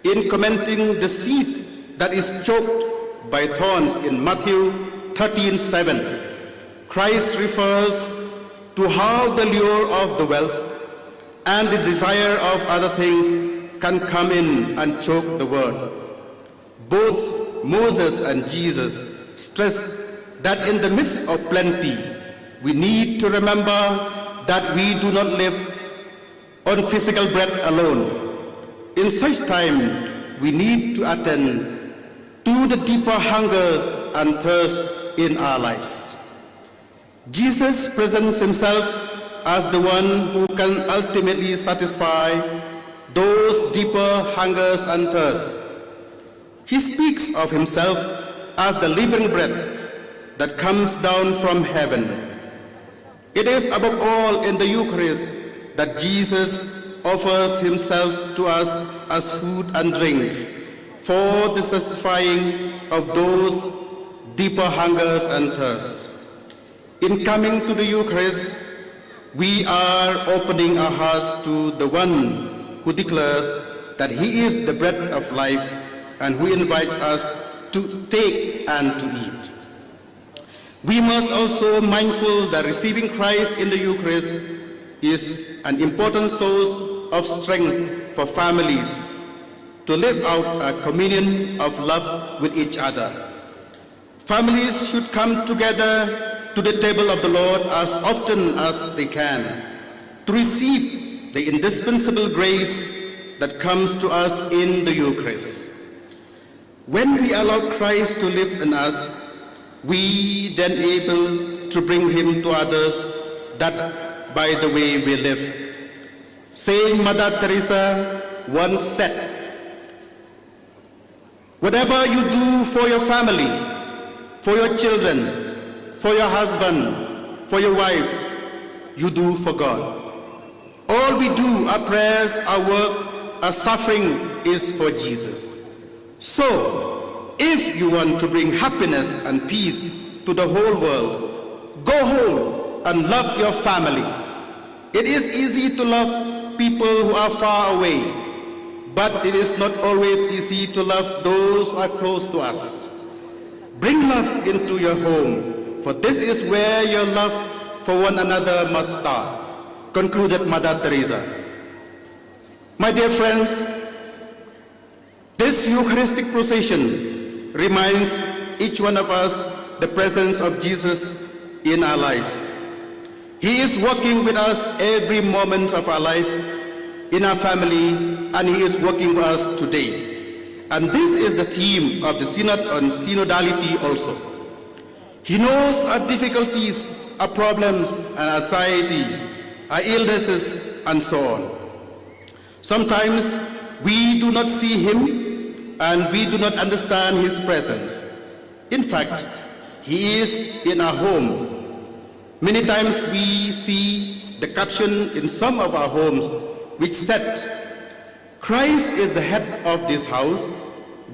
In commenting the seed that is choked by thorns in Matthew thirteen seven, Christ refers to how the lure of the wealth and the desire of other things can come in and choke the word. Both Moses and Jesus stress that in the midst of plenty, we need to remember that we do not live on physical bread alone. In such time, we need to attend to the deeper hungers and thirsts in our lives. Jesus presents himself as the one who can ultimately satisfy those deeper hungers and thirsts. He speaks of himself as the living bread that comes down from heaven. It is above all in the Eucharist that Jesus offers himself to us as food and drink for the satisfying of those deeper hungers and thirsts. In coming to the Eucharist, we are opening our hearts to the one who declares that he is the bread of life and who invites us to take and to eat. We must also mindful that receiving Christ in the Eucharist is an important source of strength for families to live out a communion of love with each other. Families should come together to the table of the Lord as often as they can to receive the indispensable grace that comes to us in the Eucharist. When we allow Christ to live in us, we then able to bring him to others that by the way we live. Saint Mother Teresa once said, "Whatever you do for your family, for your children, for your husband, for your wife, you do for God. All we do, our prayers, our work, our suffering is for Jesus." So, if you want to bring happiness and peace to the whole world, go home and love your family. It is easy to love people who are far away, but it is not always easy to love those who are close to us. Bring love into your home, for this is where your love for one another must start, concluded Mother Teresa. My dear friends, this Eucharistic procession reminds each one of us the presence of Jesus in our lives. He is working with us every moment of our life, in our family, and He is working with us today. And this is the theme of the Synod on synodality also. He knows our difficulties, our problems, and anxiety, our illnesses, and so on. Sometimes we do not see him and we do not understand his presence. In fact, he is in our home. Many times we see the caption in some of our homes which said, "Christ is the head of this house,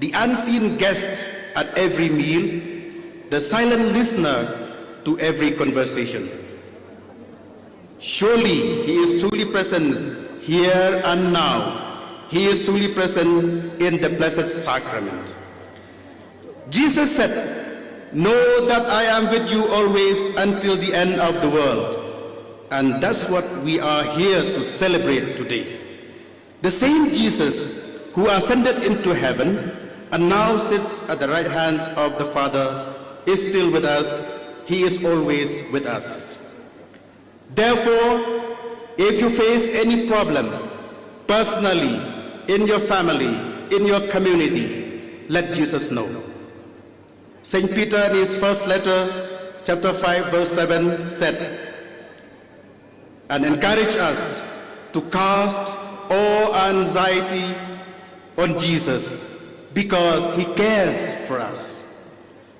the unseen guest at every meal, the silent listener to every conversation." Surely he is truly present here and now. He is truly present in the Blessed Sacrament. Jesus said, "Know that I am with you always until the end of the world." And that's what we are here to celebrate today. The same Jesus who ascended into heaven and now sits at the right hand of the Father is still with us. He is always with us. Therefore, if you face any problem, personally, in your family, in your community, let Jesus know. Saint Peter, in his first letter, chapter five, verse seven, said, and encourage us to cast all anxiety on Jesus because he cares for us.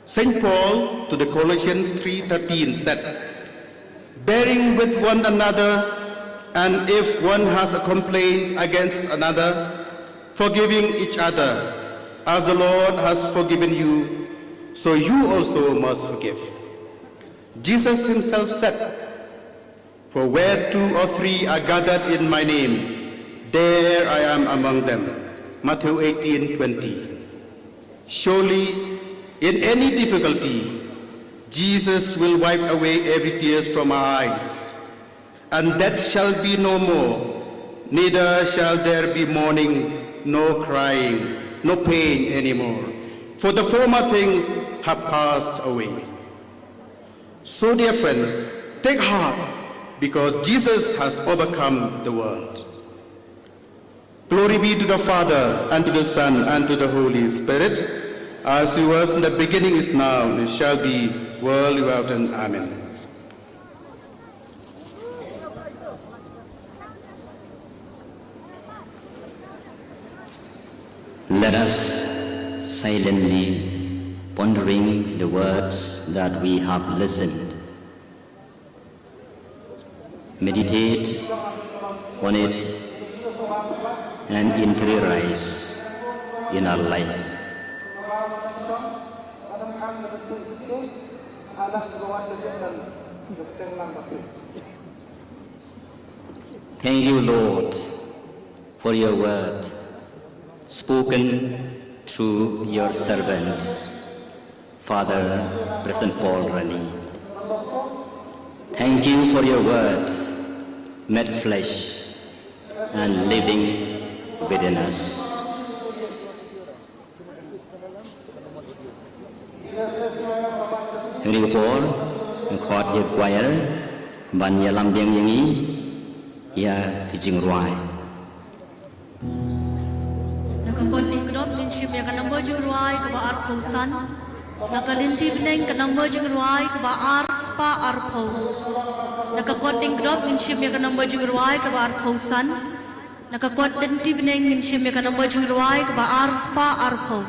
Saint Paul to the Colossians three thirteen said, "Bearing with one another, and if one has a complaint against another, forgiving each other, as the Lord has forgiven you, so you also must forgive." Jesus himself said, "For where two or three are gathered in my name, there I am among them." Matthew eighteen twenty. Surely, in any difficulty, Jesus will wipe away every tears from our eyes, and death shall be no more, neither shall there be mourning, nor crying, nor pain anymore, for the former things have passed away. So, dear friends, take heart, because Jesus has overcome the world. Glory be to the Father, and to the Son, and to the Holy Spirit, as it was in the beginning, is now, and it shall be, world without end. Amen. Let us silently pondering the words that we have listened, meditate on it, and interiorize in our life. Thank you, Lord, for your word spoken through your servant, Father Preston Paul Rani. Thank you for your word made flesh and living within us. Hynrei ka por, nga khot ïa ka choir ban ïalam biang ïa ngi ïa ki jingrwai. Na ka kot Lyngdoh ngin shim ïa ka number jingrwai kaba arphew san. Na ka lynti bneng ka number jingrwai kaba ar spah arphew. Na ka kot Lyngdoh ngin shim ïa ka number jingrwai kaba arphew san. Na ka kot lynti bneng ngin shim ïa ka number jingrwai kaba ar spah arphew.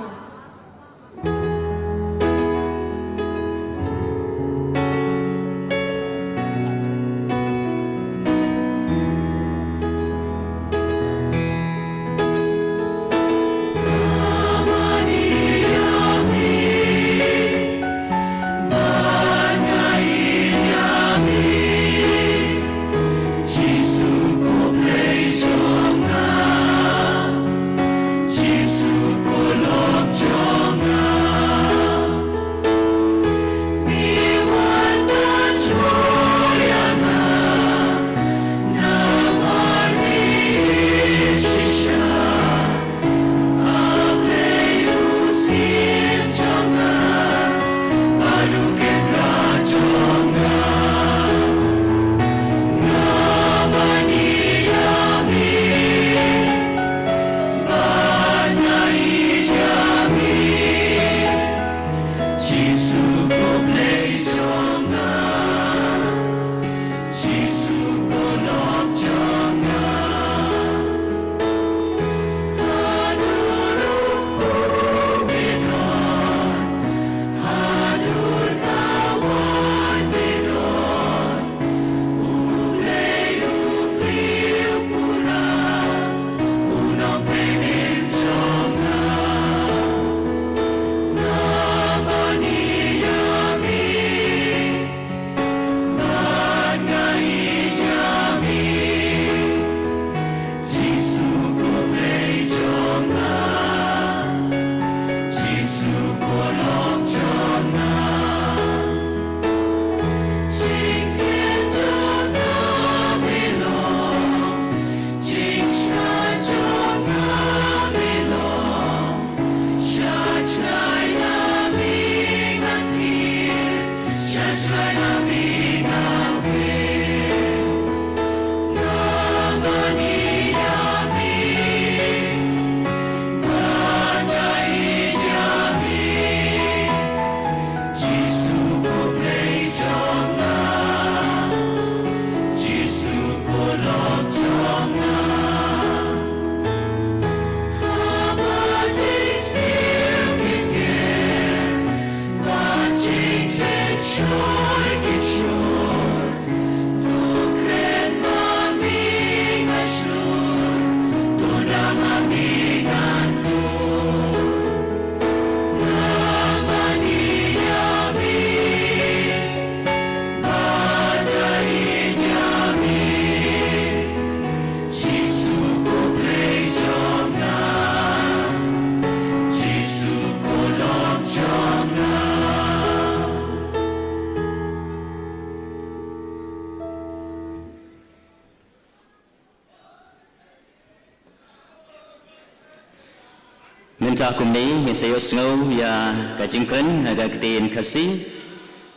Mynta kumne ngin sa ïohsngew ïa ka jingkren ha ka ktien Khasi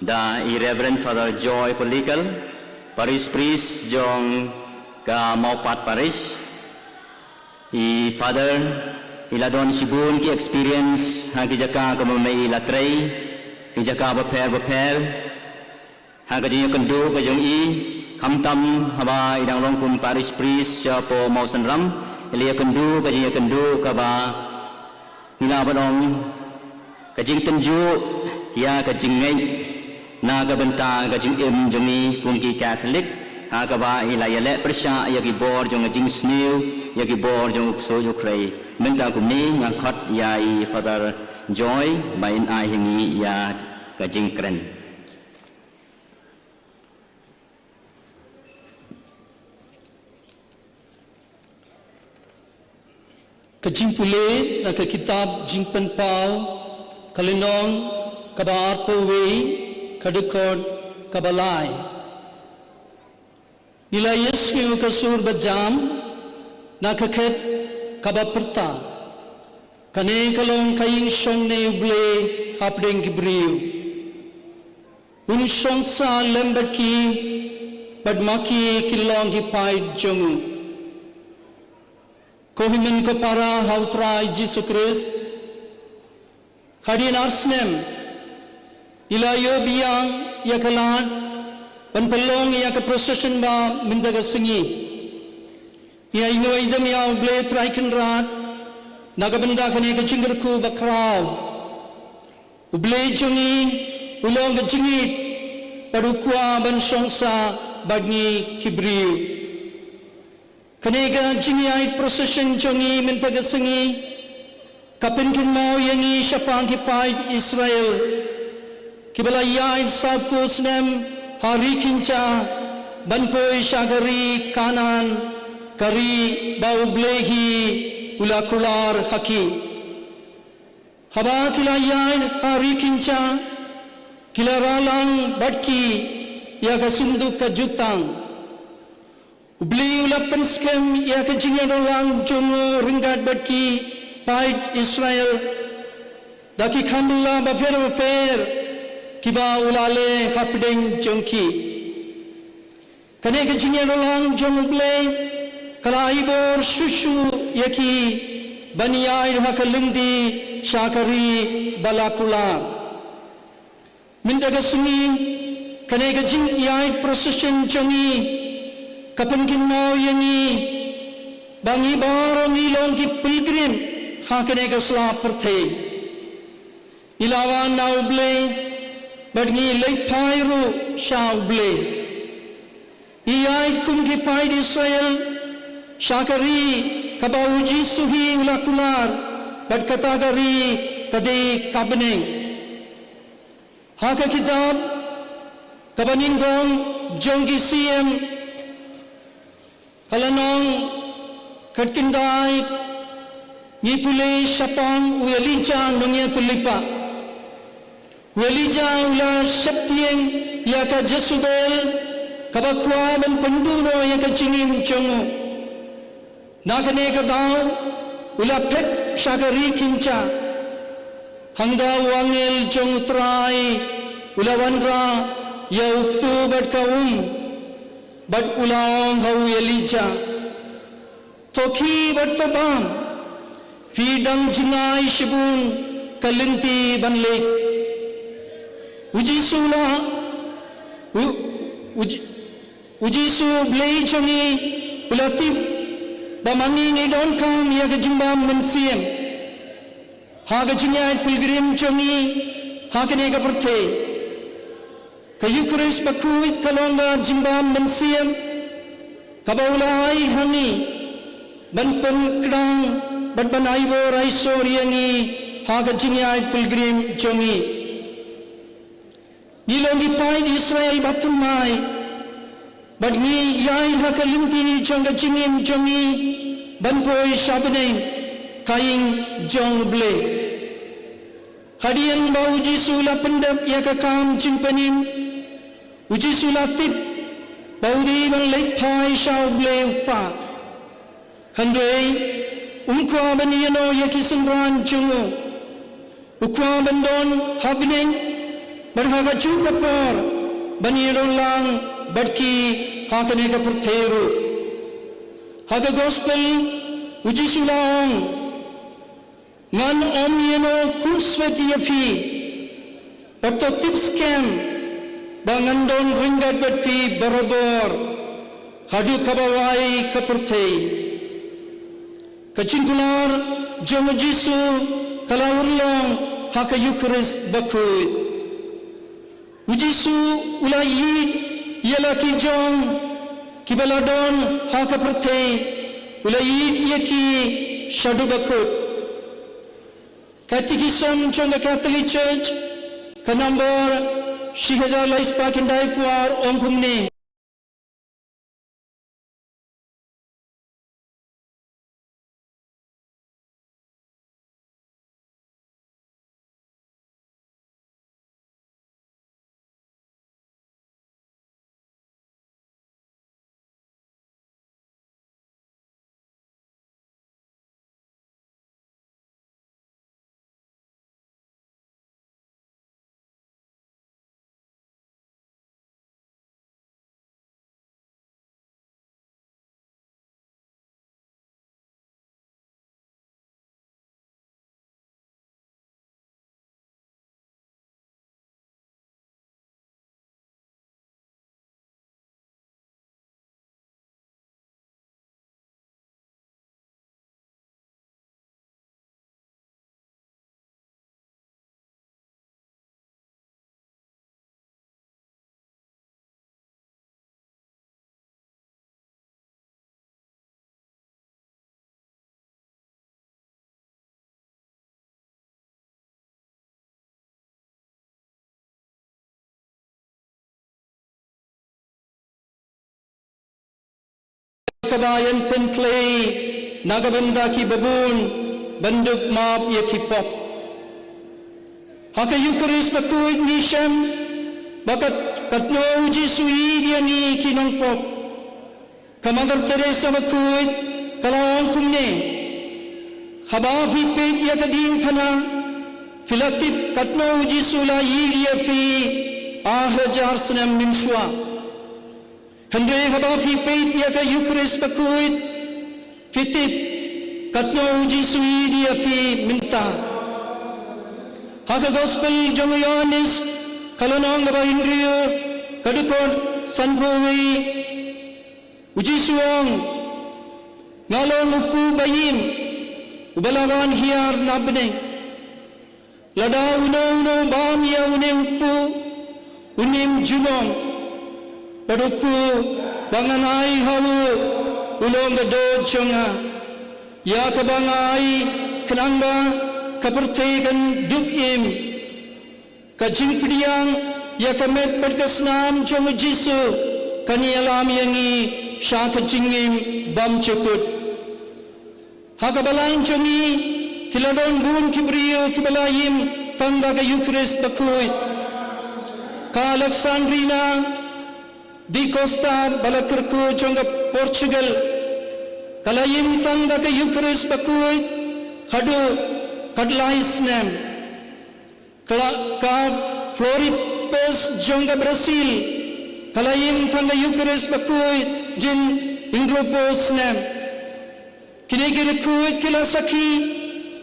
da i Reverend Father Joy Palikal, Parish Priest jong ka Mawpat Parish. I Father i la don shibun ki experience ha ki jaka kumba i la trei, ki jaka bapher bapher. Ha ka jingïakynduh ka jong i, khamtam haba i dang long kum Parish Priest shapoh Mawsynram, i la ïakynduh ka jingïakynduh kaba ngi lah ban ong ka jingtynjuh ïa ka jingngeit na ka bynta ka jingim jong ngi kum ki Katholik, ha kaba i la ïaleh pyrshah ïa ki bor jong ka jingsniew, ïa ki bor jong u ksuid u khrei. Mynta kumne nga khot ïa i Father Joy ba in ai ha ngi ïa ka jingkren. Ka jingpule na ka kitab Jingpynpaw, ka lynnong kaba arphew wei, ka dkhot kaba lai. Ngi la ïohsngew ka sur ba jam na ka khet kaba pyrta, kane ka long ka ïing shongneng U Blei hapdeng ki briew. Un shong sah lem bad ki, bad ma ki kin long ki paid jong u. Ko hynmen ko para ha U Trai Jisu Khrist, hadien ar snem i la ïoh biang ïa ka lad ban pynlong ïa ka procession ba mynta ka sngi. Ïa, i ngeit ïa U Blei Trai Kynrad na ka bynta kane ka jingkyrkhu bakhraw. U Blei jong ngi u long ka jingïeit bad u kwah ban shong sah bad ngi ki briew. Kane ka jingïaid procession jong ngi mynta ka sngi ka pynkynmaw ïa ngi shaphang ki paid Israel kiba la ïaid sawphew snem ha ri kynja ban poi sha ka ri Kanaan, ka ri ba U Blei hi u la kular ha ki. Haba ki la ïaid ha ri kynja, ki la rah lang bad ki ïa ka synduk ka jutang. U Blei u la pynskhem ïa ka jingïadon lang jong u ryngkat bad ki paid Israel da ki kham bylla bapher bapher kiba u la leh hapdeng jong ki. Kane ka jingïadon lang jong U Blei ka la ai bor shuh shuh ïa ki ban ïaid ha ka lynti sha ka ri ba la kular. Mynta ka sngi kane ka jingïaid procession jong ngi ka pynkynmaw ïa ngi ba ngi baroh ngi long ki pilgrim ha kane ka sla pyrthei. Ngi la wan na U Blei bad ngi leit phai ruh sha U Blei. Ngi ïaid kum ki paid Israel sha ka ri kaba U Jisu hi u la kular, bad kata ka ri ka dei ka bneng. Ha ka kitab kaba nyngkong jong ki Siem, ka lynnong khatkhyndai, ngi pule shaphang u Elijah nongïathuhlypa. U Elijah u la sheptieng ïa ka Jezebel kaba kwah ban pynduh noh ïa ka jingim jong u. Na kane ka daw u la phet sha ka ri kynja. Hangta u angel jong U Trai u la wanrah ïa u kpu bad ka um, bad u la ong ha u Elijah, to khie bad to bam, phi dang jngai shibun ka lynti ban leit. U Jisu la, u, u, Ji- U Jisu Blei jong ngi u la tip ba ma ngi ngi donkam ïa ka jingbam mynsiem ha ka jingïaid pilgrim jong ngi ha kane ka pyrthei. Ka Eucharist bakhuid ka long ka jingbam mynsiem kaba u la ai ha ngi ban pynkdang bad ban ai bor ai sor ïa ngi ha ka jingïaid pilgrim jong ngi. Ngi long ki paid Israel bathymmai bad ngi ïaid ha ka lynti jong ka jingim jong ngi ban poi sha bneng, ka ïing jong U Blei. Hadien ba U Jisu u la pyndep ïa ka kam jingpynim, U Jisu u la tip ba u dei ban leit phai sha U Blei U Kpa. Hynrei Um kwah ban ïehnoh ïa ki synran jong u. U kwah ban don ha bneng, bad ha kajuh ka por ban ïadon lang bad ki ha kane ka pyrthei ruh. Ha ka gospel, u Jisu u la ong, ngan ym ïehnoh khunswet ïa phi, bad to tip skhem ba ngan don ryngkat bad phi barabor haduh kaba wai ka pyrthei. Ka jingkular jong u Jisu ka la urlong ha ka Eukharist bakhuid. U Jisu u la ïeit ïa la ki jong kiba la don ha ka pyrthei, u la ïeit ïa ki shaduh bakut. Katekism jong ka Catholic Church, ka nombor shi hajar lai spah khyndai phew ar ong kumne. Kaba ïeng pynplei na ka bynta ki babun ban dup map ïa ki pop. Ha ka Eukharist bakhuid ngi shem ba kat, katno u Jisu u ïeit ïa ngi ki nongpop. Ka Mother Teresa bakhuid ka la ong kumne, haba phi peit ïa ka diengphna, phi la tip katno u Jisu u la ïeit ïa phi ar hajar snem mynshuwa. Hynrei haba phi peit ïa ka Eukharist bakhuid, phi tip katno u Jisu u ïeit ïa phi mynta. Ha ka Gospel jong u Ïoannis, ka lynnong kaba hynriew, ka dkhot sanphew wei, u Jisu u ong, nga long u kpu ba ïeim, uba la wan hiar na bneng. Lada uno uno u bam ïa une u kpu, unym junom. Bad u kpu ba ngan ai ha u, u long ka doh jong nga, ïa kaba nga ai, khnang ba ka pyrthei kan dup im. Ka jingpdiang ïa ka met bad ka snam jong u Jisu kan ïalam ïa ngi sha ka jingim bymjukut. Ha ka balang jong ngi, ki la don bun ki briew kiba la ïeim tang da ka Eukharist bakhuid. Ka Alexandrina da Costa, ba la kyrkhu jong ka Portugal, ka la ïeim tang da ka Eukharist bakhuid haduh khatlai snem. Ka, ka Floripe jong ka Brazil, ka la ïeim tang da ka Eukharist bakhuid jin hynriewphew snem. Kine ki riewkhuid ki la sakhi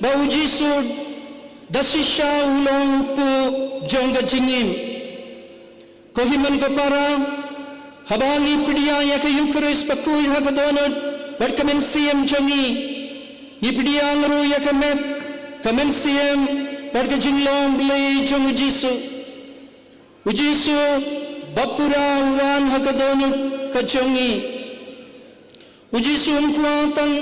ba u Jisu da shisha u long u kpu jong ka jingim. Ko hynmen ko para, haba ngi pdiang ïa ka Eukharist bakhuid ha ka dohnud bad ka mynsiem jong ngi, ngi pdiang ruh ïa ka met, ka mynsiem bad ka jinglong Blei jong u Jisu. U Jisu ba pura u wan ha ka dohnud ka jong ngi. U Jisu um kwah tang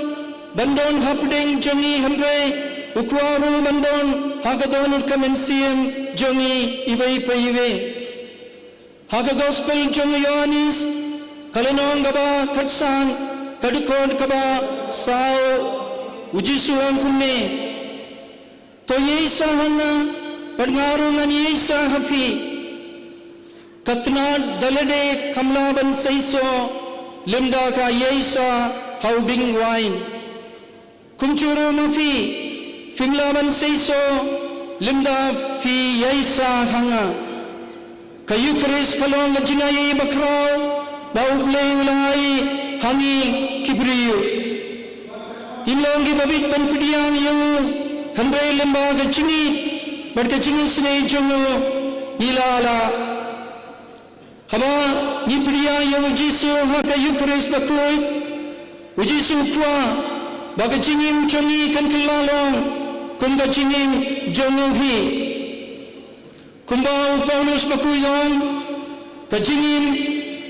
ban don hapdeng jong ngi hynrei u kwah ruh ban don ha ka dohnud ka mynsiem jong ngi iwei pa iwei. Ha ka Gospel jong u Ïoannis, ka lynnong kaba khatsan, ka dkhot kaba saw, u Jisu u ong kumne, to ïaishah ha nga bad nga ruh ngan ïaishah ha phi. Ka tnat da lade kam lah ban seisoh lymda ka ïaishah ha u bing wain. Kumjuh ruh ma phi, phim lah ban seisoh lymda phi ïaishah ha nga. Ka Ïukharist ka long ka jingaiei bakhraw ba U Blei u la ai ha ngi ki briew. Ngim long kiba bit ban pdiang ïa u, hynrei lyngba ka jingïeit bad ka jingisynei jong u ngi la lah. Haba ngi pdiang ïa U Jisu ha ka Ïukharist bakhuid, U Jisu u kwah ba ka jingim jong ngi kan kylla long kum ka jingim jong u hi. Kumba u Paulus bakhuid u ong, ka jingim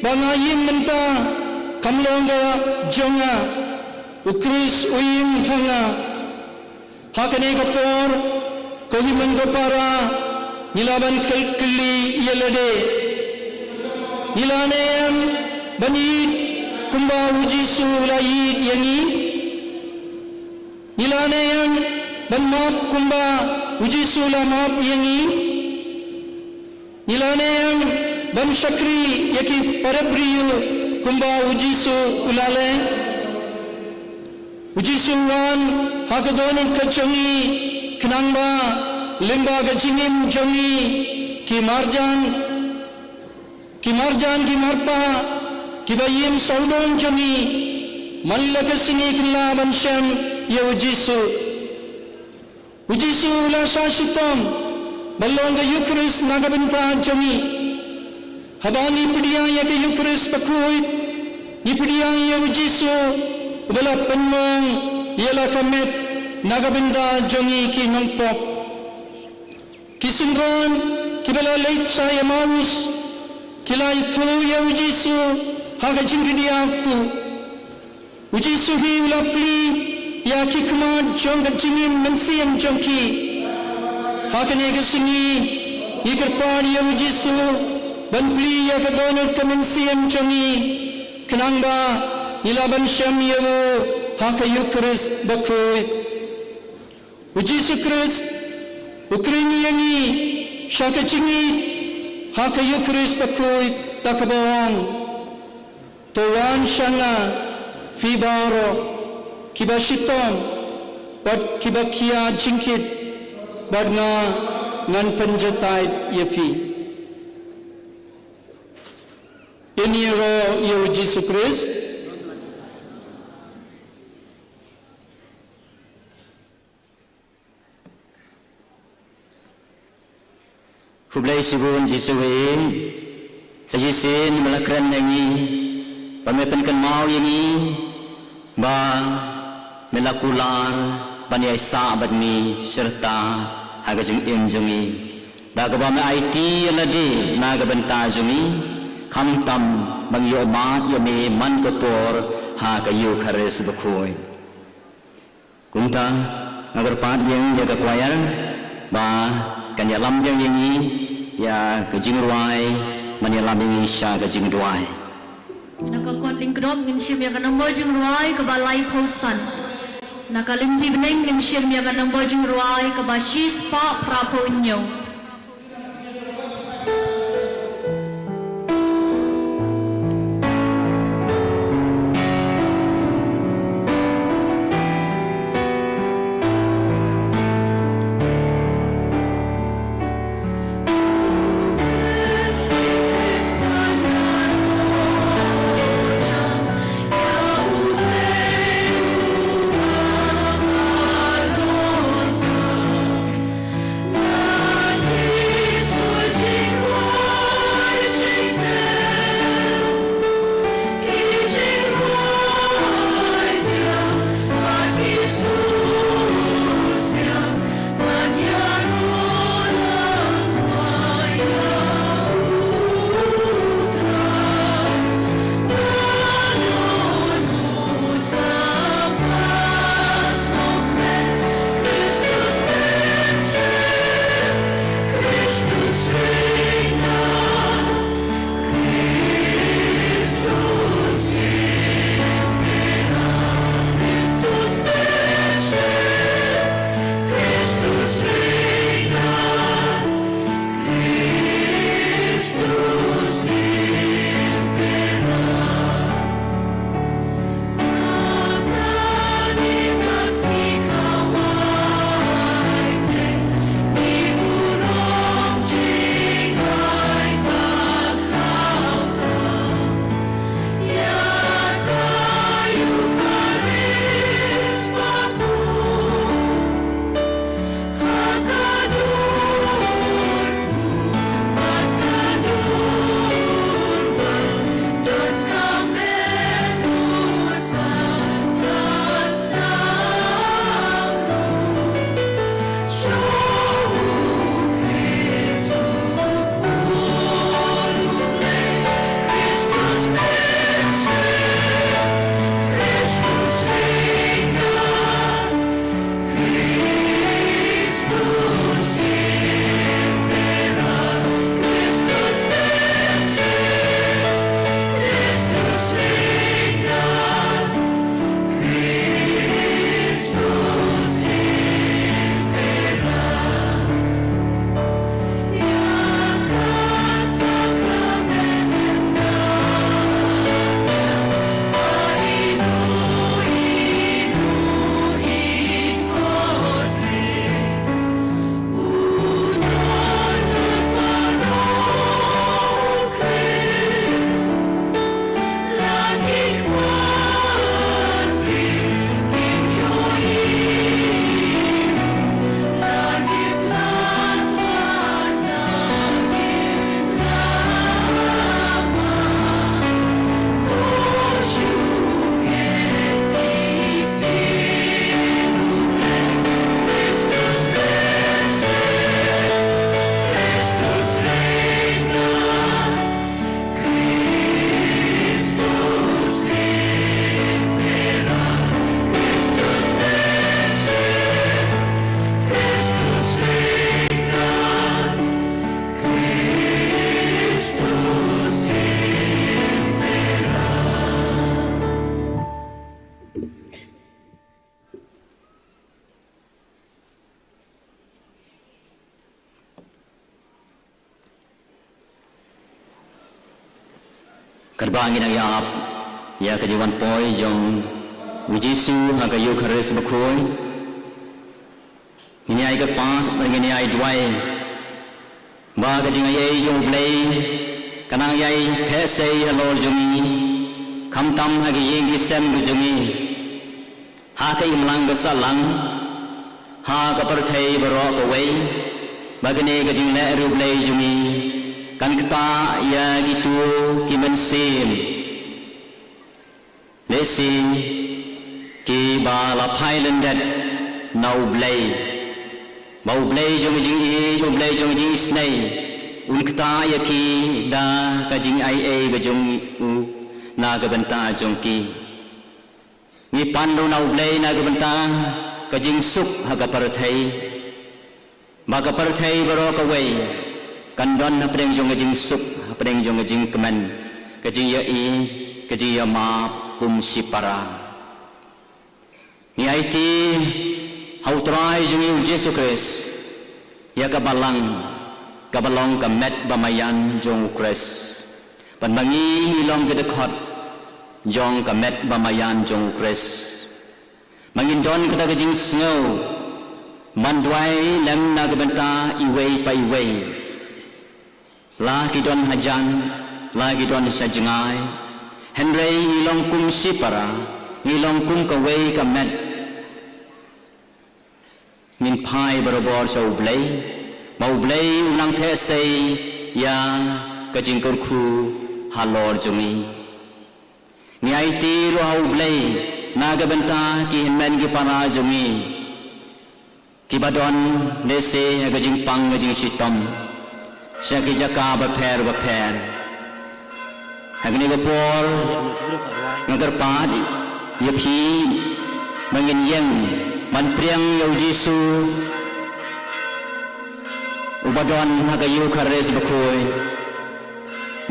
ba nga im mynta kam long ka jong nga, U Khrist u im ha nga. Ha kane ka por, ko hynmen ko para, ngi lah ban kylli ïa lade, ngi lah ne em ban ïeit kumba U Jisu u la ïeit ïa ngi? Ngi lah ne em ban map kumba U Jisu u la map ïa ngi? Ngi lah ne em ban shakri ïa ki para briew kumba U Jisu u la leh? U Jisu u wan ha ka dohnud ka jong ngi khnang ba lyngba ka jingim jong ngi, ki marjan, ki marjan, ki marpa, kiba im sawdong jong ngi, man la ka sngi kin lah ban shem ïa U Jisu. U Jisu u la shah shitom ban long ka Ïukharist na ka bynta jong ngi. Haba ngi pdiang ïa ka Ïukharist bakhuid, ngi pdiang ïa U Jisu uba la pynmong ïa la ka met na ka bynta jong ngi ki nongpop. Ki synran kiba la leit sha Emmaus ki la ïathuh ïa U Jisu ha ka jingkdiah kpu. U Jisu hi u la plie ïa ki khmat jong ka jingim mynsiem jong ki. Ha kane ka sngi ngi kyrpad ïa U Jisu ban plie ïa ka dohnud ka mynsiem jong ngi, khnang ba ngi lah ban shem ïa u ha ka Ïukharist bakhuid. U Jisu Khrist u khring ïa ngi sha ka jingïeit ha ka Ïukharist bakhuid da kaba ong, to wan sha nga phi baroh kiba shitom bad kiba khia jingkit, bad nga ngan pynjatai ïa phi. Ïa ngi ïaroh ïa U Jisu Khrist. Khublei shibun Jisu hi, sa shisien me la kren ïa ngi, ba me pynkynmaw ïa ngi, ba me la kular ban ïaisah bad ngi shirta ha ka jingim jong ngi. Da kaba me aiti ïa lade na ka bynta jong ngi, khamtam ba ngi ïohmad ïa me man ka por ha ka Ïukharist bakhuid. Kumta, nga kyrpad biang ïa ka choir ba kan ïalam biang ïa ngi ïa ka jingrwai, ban ïalam ïa ngi sha ka jingduwai. Na ka kot lyngkdop ngin shim ïa ka nombor jingrwai kaba laiphew san. Na ka lynti bneng ngin shim ïa ka nombor jingrwai kaba shispah phraphew hynñiew. Katba ngin ïa ap ïa ka jingwan poi jong u Jisu ha ka Eukharist bakhuid, ngin ïai kyrpad bad ngin ïai duwai ba ka jingaiei jong U Blei kan nang ïai theh sei halor jong ngi, khamtam ha ki ïing ki sem ki jong ngi, ha ka imlang ka sahlang, ha ka pyrthei baroh kawei, ba kane ka jingleh riewblei jong ngi kan ktah ïa kito ki mynsiem, lehse kiba la phai lyndet na U Blei, ba U Blei jong ka jingïeit, U Blei jong ka jingisynei un ktah ïa ki da ka jingaiei ka jong u na ka bynta jong ki. Ngi pan ruh na U Blei na ka bynta ka jingsuk ha ka pyrthei, ba ka pyrthei baroh kawei kan don hapdeng jong ka jingsuk, hapdeng jong ka jingkmen, ka jingïaid, ka jingïamap kum shipara. Ngi aiti ha U Trai jong ngi U Jisu Khrist ïa ka balang kaba long ka met ba maïan jong U Khrist, ban ba ngi ngi long ki dkhot jong ka met ba maïan jong U Khrist, ba ngin don kata ka jingsngew ban duwai lem na ka bynta iwei pa iwei, la ki don hajan, la ki don sha jngai, hynrei ngi long kum shipara, ngi long kum kawei ka met. Ngin phai barabor sha U Blei, ba U Blei un nang theh sei ïa ka jingkyrkhu halor jong ngi. Ngi aiti ruh ha U Blei na ka bynta ki hynmen ki para jong ngi, kiba don lehse ha ka jingpang ka jingshitom sha ki jaka bapher bapher. Ha kane ka por nga kyrpad ïa phi ba ngin ïeng ban pdiang ïa U Jisu uba don ha ka Eukharist bakhuid.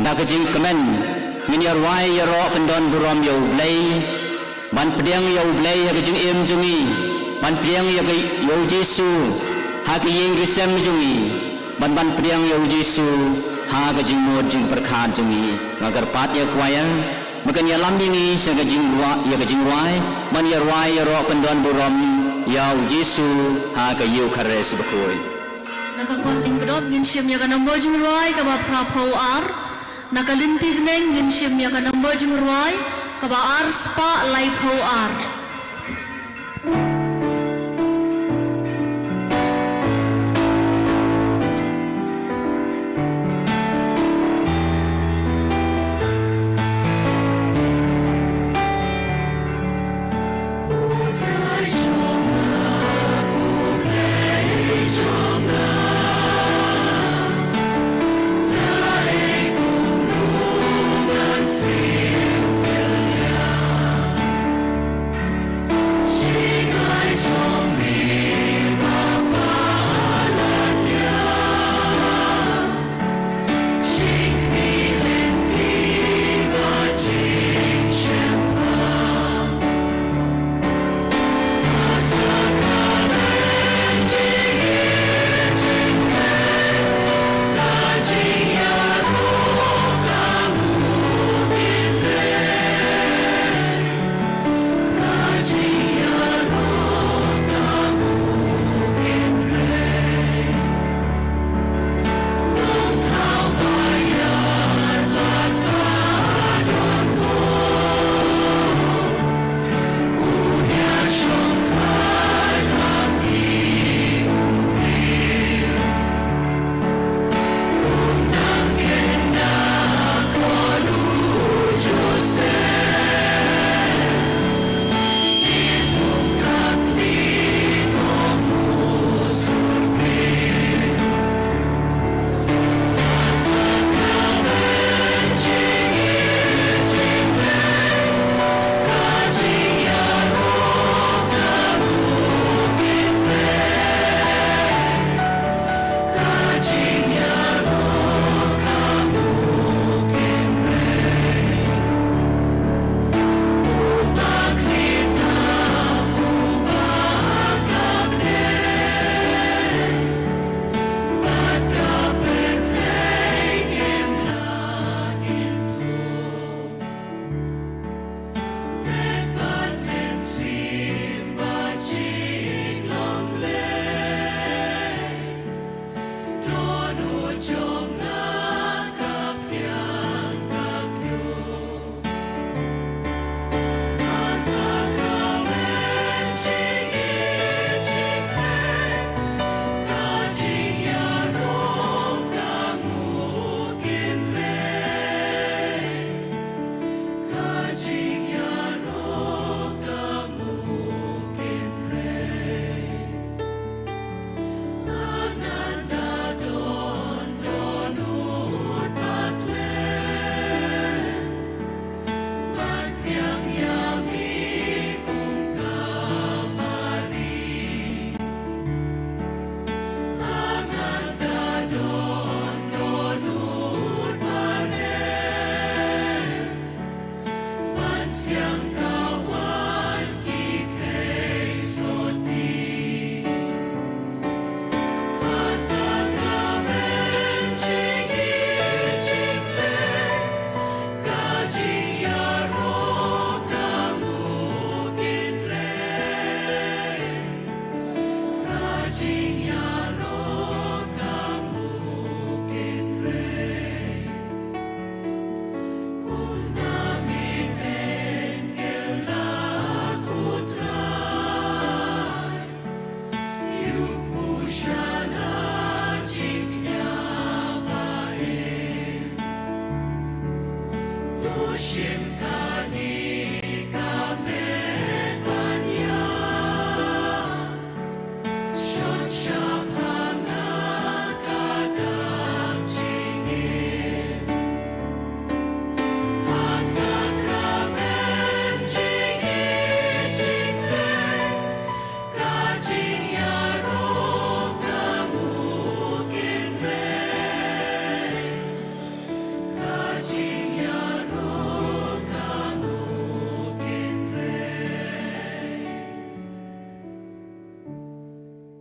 Da ka jingkmen ngin ïa rwai ïa roh pyndon burom ïa U Blei, ban pdiang ïa U Blei ha ka jingim jong ngi, ban pdiang ïa ka, ïa U Jisu ha ka ïing ka sem jong ngi, ban ban pdiang ïa U Jisu ha ka jingmut jingpyrkhat jong ngi. Nga kyrpad ïa ka choir ba kan ïalam ïa ngi sha ka jingrwai, ïa ka jingrwai ban ïa rwai ïa roh pyndon burom ïa U Jisu ha ka Eukharist bakhuid. Na ka kot lyngkdop ngin shim ïa ka nombor jingrwai kaba phra phew ar. Na ka lynti bneng ngin shim ïa ka nombor jingrwai kaba ar spah lai phew ar.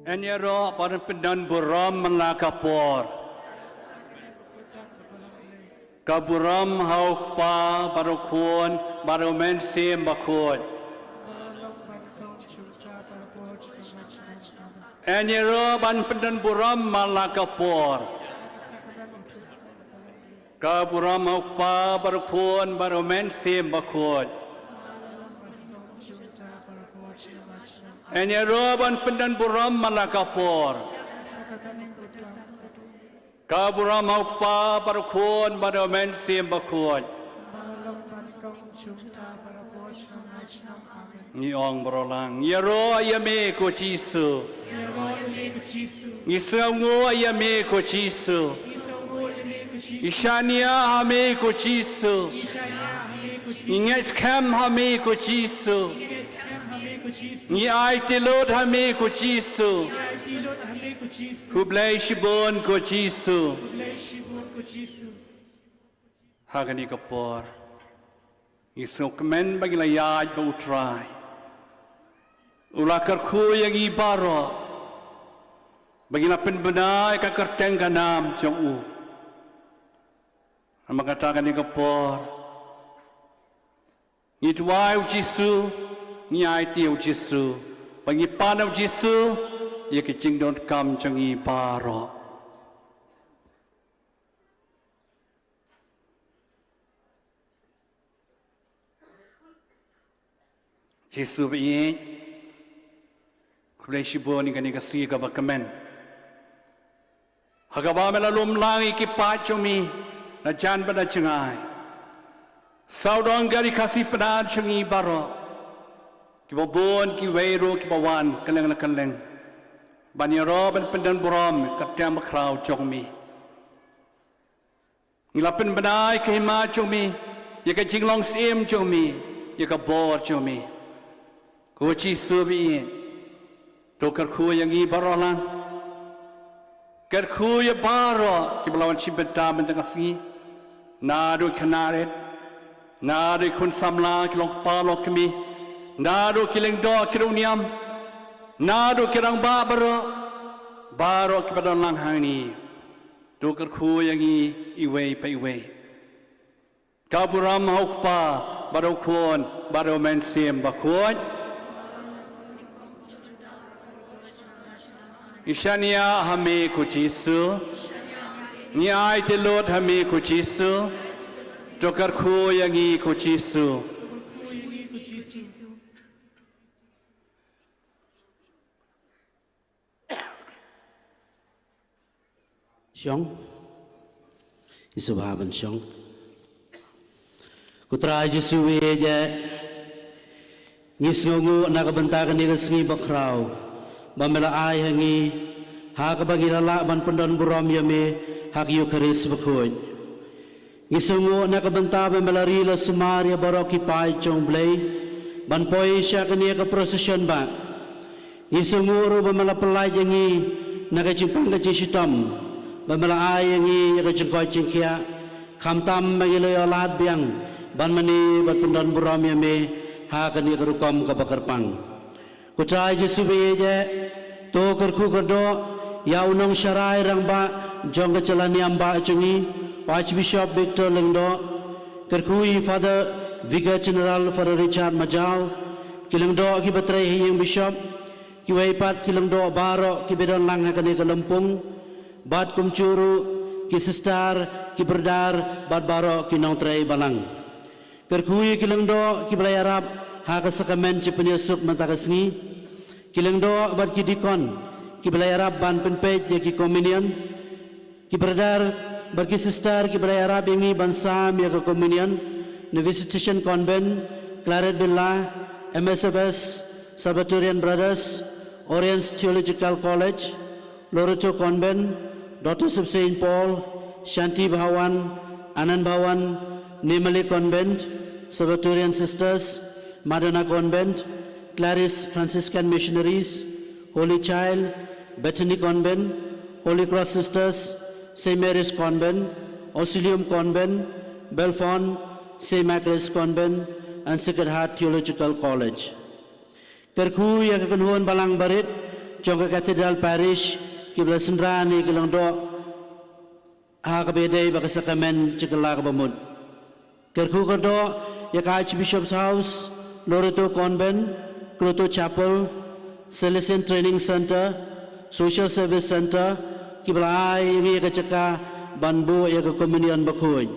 Ngi ïaroh ban pyndon burom man la ka por. Ka burom ha u Kpa bad u Khun bad u Mynsiem Bakhuid. Ngi ïaroh ban pyndon burom man la ka por. Ka burom ha u Kpa bad u Khun bad u Mynsiem Bakhuid. Ngi ïaroh ban pyndon burom man la ka por. Ka burom ha u Kpa bad u Khun bad u Mynsiem Bakhuid. Ngi ong baroh lang, ngi ïaroh ïa me ko Jisu. Ngi sngewnguh ïa me ko Jisu. Ngi shaniah ha me ko Jisu. Ngi ngeit skhem ha me ko Jisu. Ngi aiti lut ha me ko Jisu. Khublei shibun ko Jisu. Ha kane ka por ngi sngewkmen ba ngi la ïaid bad u Trai. U la kyrkhu ïa ngi baroh ba ngin ïa pynbna ïa ka kyrteng ka nam jong u. Namar kata kane ka por ngi duwai u Jisu, ngi aiti u Jisu, ba ngi pan u Jisu ïa ka jingdonkam jong ngi baroh. Jisu ba ïeit, khublei shibun ïa kane ka sngi kaba kmen, ha kaba me la lum lang ïa ki paid jong me na jan bad na jngai. Sawdong ka ri Khasi Pnar jong ngi baroh, kiba bun kiwei ruh kiba wan kylleng na kylleng ban ïaroh ban pyndon burom ïa ka kyrteng bakhraw jong me. Ngi la pynbna ïa ka hima jong me, ïa ka jinglong syiem jong me, ïa ka bor jong me. Ko Jisu ba ïeit, to kyrkhu ïa ngi baroh lang. Kyrkhu ïa baroh kiba la wan shim bynta mynta ka sngi. Naduh ki khynnah rit, naduh ki khun samla, ki longkpa longkmie, naduh ki lyngdoh ki riewniam, naduh ki rangbah baroh, baroh kiba don lang hangne. To kyrkhu ïa ngi iwei pa iwei. Ka burom ha u Kpa bad u Khun bad u Mynsiem Bakhuid. Ngi shaniah ha me ko Jisu. Ngi aiti lut ha me ko Jisu. To kyrkhu ïa ngi ko Jisu. Shong. Ngi sngewbha ban shong. Ko Trai Jisu ba ïeit, ngi sngewnguh na ka bynta kane ka sngi bakhraw ba me la ai ha ngi, ha kaba ngi la lah ban pyndon burom ïa me ha ka Eukharist bakhuid. Ngi sngewnguh na ka bynta ba me la ri la sumar ïa baroh ki paid jong U Blei ban poi sha kane ka procession ba. Ngi sngewnguh ruh ba me la pyllait ïa ngi na ka jingpang ka jingshitom, ba me la ai ïa ngi ïa ka jingkoit jingkhiah, khamtam ba ngi la ïoh lad biang ban mane bad pyndon burom ïa me ha kane ka rukom kaba kyrpang. Ko Trai Jisu ba ïeit, to kyrkhu kyrdoh ïa u nongsharai rangbah jong ka jylla niam bah jong ngi, u Archbishop Victor Lyngdoh, kyrkhu ïa i Father Vicar General Father Richard Majaw, ki lyngdoh kiba trei ha ïing bishop, kiwei pat ki lyngdoh baroh kiba don lang ha kane ka lympung, bad kumjuh ruh ki sister, ki brother bad baroh ki nongtrei balang. Kyrkhu ïa ki lyngdoh kiba la ïarap ha ka sakramen jingpynïasuk mynta ka sngi. Ki lyngdoh bad ki deacon kiba la ïarap ban pynpeit ïa ki communion. Ki brother bad ki sister kiba la ïarap ïa ngi ban sam ïa ka communion na Visitation Convent, Claret Villa, M S F S, Salvatorian Brothers, Oriens Theological College, Loreto Convent, Daughters of Saint Paul, Shanti Bhawan, Anand Bhawan, Nimale Convent, Salvatorian Sisters, Madonna Convent, Clarice Franciscan Missionaries, Holy Child, Bethany Convent, Holy Cross Sisters, Saint Mary's Convent, Osilium Convent, Belfont, Saint Michael's Convent, and Sacred Heart Theological College. Kyrkhu ïa ka kynhun balang barit jong ka Cathedral Parish kiba la synran ïa ki lyngdoh ha kaba ïadei bad ka sakramen jong ka la kaba mut. Kyrkhu kyrdoh ïa ka Archbishop's House, Loreto Convent, Grotto Chapel, Salesian Training Centre, Social Service Centre, kiba la ai ïa ngi ïa ka jaka ban buh ïa ka Communion bakhuid.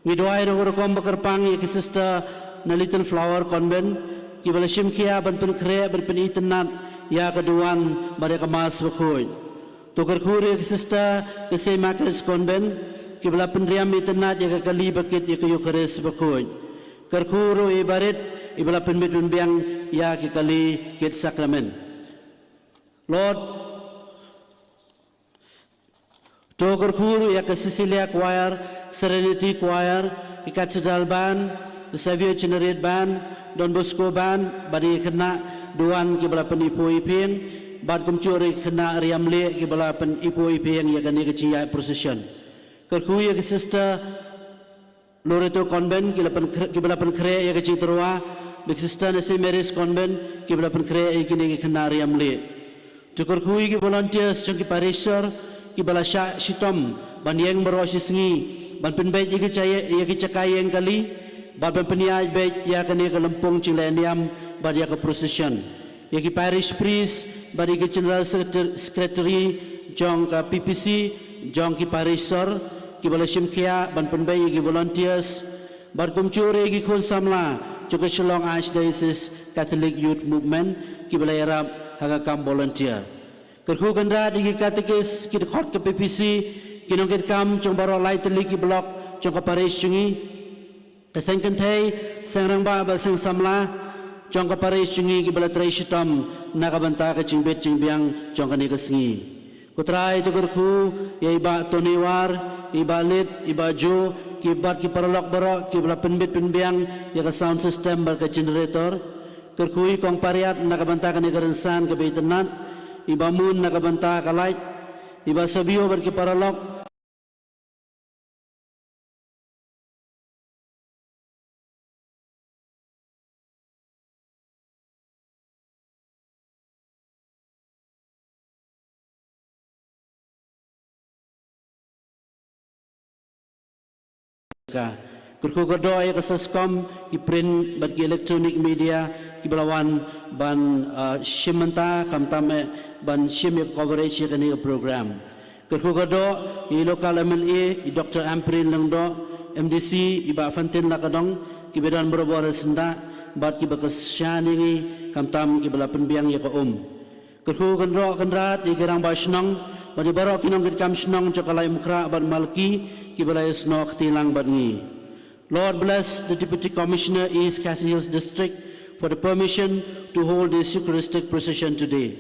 Ngi duwai ruh rukom ba kyrpang ïa ki sister na Little Flower Convent, kiba la shim khia ban pynkhreh ban pynitynnad ïa ka duwan bad ïa ka Mass bakhuid. To kyrkhu ruh ïa ki sister ka Saint Margaret's Convent, kiba la pynriam itynnad ïa ka kali bakit ïa ka Eucharist bakhuid. Kyrkhu ruh ïa i barit iba la pynbit pynbiang ïa ki kali kit sakramen. Lord, to kyrkhu ruh ïa ka Cecilia Choir, Serenity Choir, ka Cathedral Band, ka Savio Generate Band, Don Bosco Band, bad ïa ki khynnah duwan kiba la pynipoh iphieng, bad kumjuh ruh ïa ki khynnah riam lieh kiba la pynipoh iphieng ïa kane ka jingïaid procession. Kyrkhu ïa ki sister Loreto Convent, ki la pynkhreh, kiba la pynkhreh ïa ka jingtyrwa, bad ki sister na Saint Mary's Convent, kiba la pynkhreh ïa kine ki khynnah riam lieh. To kyrkhu ïa ki volunteers jong ki parish sor, kiba la shah shitom ban ïeng baroh shi sngi ban pynbeit ïa ki jaka, ïa ki jaka ïeng kali, bad ban pynïaid beit ïa kane ka lympung jingleh niam bad ïa ka procession. Ïa ki parish priest bad ïa ki general secretar-, secretary jong ka P P C jong ki parish sor, kiba la shim khia ban pynbeit ïa ki volunteers, bad kumjuh ruh ïa ki khun samla jong ka Shillong Archdiocese Catholic Youth Movement, kiba la ïarap ha ka kam volunteer. Kyrkhu kynrad ïa ki katekist, ki dkhot ka P P C, ki nongkitkam jong baroh lai tylli ki block jong ka parish jong ngi, ka seng kynthei, seng rangbah bad seng samla jong ka parish jong ngi, kiba la trei shitom na ka bynta ka jingbit jingbiang jong kane ka sngi. Ko Trai, to kyrkhu ïa i Bah Tony War, i Bah Lit, i Bah Jo, ki bad ki paralok baroh kiba la pynbit pynbiang ïa ka sound system bad ka generator. Kyrkhu ïa i Kong Pariat na ka bynta kane ka rynsan kaba itynnad, i Bah Mun na ka bynta ka light, i Bah Sabio bad ki paralok. Ka kyrkhu kyrdoh ïa ka SESCOM, ki print bad ki electronic media, kiba la wan ban, ah, shim bynta, khamtam eh ban shim ïa ka coverage ïa kane ka program. Kyrkhu kyrdoh ïa i local M L A, i Doctor Ampareen Lyngdoh, M D C, i Bah Fantin Lakadong, kiba don barabor ha syndah bad kiba kyrshan ïa ngi, khamtam kiba la pynbiang ïa ka um. Kyrkhu kynroh kynrad ïa ki rangbah shnong bad ïa baroh ki nongkitkam shnong jong ka Laitumkhrah bad Malki, kiba la ïasnoh kti lang bad ngi. Lord, bless the Deputy Commissioner, East Khasi Hills District, for the permission to hold this Eucharistic procession today.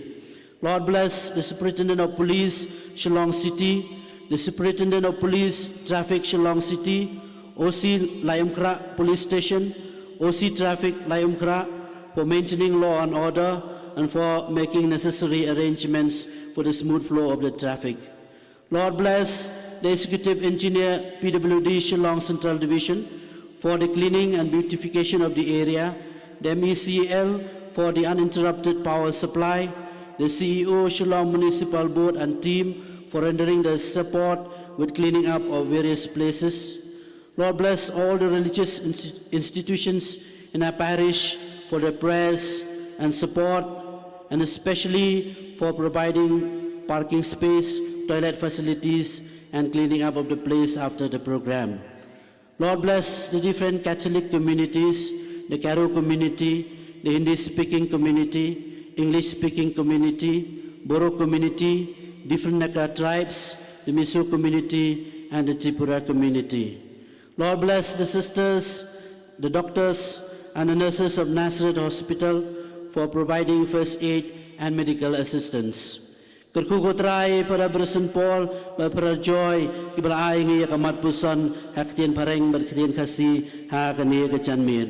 Lord, bless the Superintendent of Police, Shillong City, the Superintendent of Police, Traffic, Shillong City, O C Laitumkhrah Police Station, O C Traffic Laitumkhrah, for maintaining law and order and for making necessary arrangements for the smooth flow of the traffic. Lord, bless the Executive Engineer, P W D, Shillong Central Division, for the cleaning and beautification of the area, the M E C L for the uninterrupted power supply, the C E O, Shillong Municipal Board and team, for rendering the support with cleaning up of various places. Lord, bless all the religious insti-, institutions in our parish for their prayers and support, and especially for providing parking space, toilet facilities, and cleaning up of the place after the program. Lord, bless the different Catholic communities, the Garo community, the Hindi-speaking community, English-speaking community, Bodo community, different Naga tribes, the Mizo community, and the Tripura community. Lord, bless the sisters, the doctors, and the nurses of Nazareth Hospital for providing first aid and medical assistance. Kyrkhu, ko Trai, para Bryson Paul bad para Joy, kiba la ai ïa ngi ïa ka mat puson ha ktien Phareng bad ktien Khasi ha kane ka janmiet.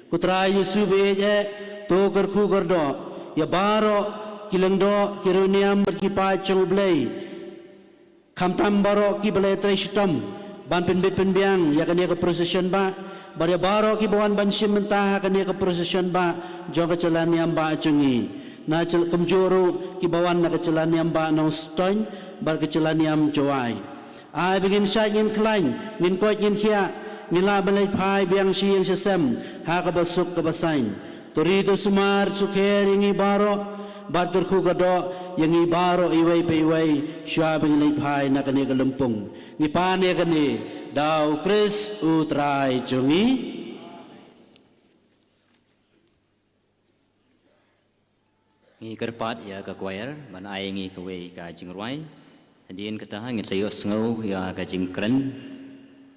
Ko Trai Jisu ba ïeit eh, to kyrkhu kyrdoh ïa baroh ki lyngdoh, ki riewniam bad ki paid jong U Blei, khamtam baroh kiba la ïatrei shitom ban pynbit pynbiang ïa kane ka procession bah, bad ïa baroh kiba wan ban shim bynta ha kane ka procession bah jong ka jylla niam bah jong ngi. Na jylla kumjuh ruh kiba wan na ka jylla niam ba Nongstoiñ bad ka jylla niam Jowai. Ai ba ngin shait ngin khlaiñ, ngin koit ngin khiah, ngin lah ban leit phai biang shi ïing shi sem ha kaba suk kaba saiñ. To ri to sumar sukher ïa ngi baroh bad kyrkhu kyrdoh ïa ngi baroh iwei pa iwei shuwa ba ngin leit phai na kane ka lympung. Ngi pan ïa kane da U Khrist U Trai jong ngi. Ngi kyrpad ïa ka choir ban ai ngi kawei ka jingrwai. Hadien kata ngin sa ïohsngew ïa ka jingkren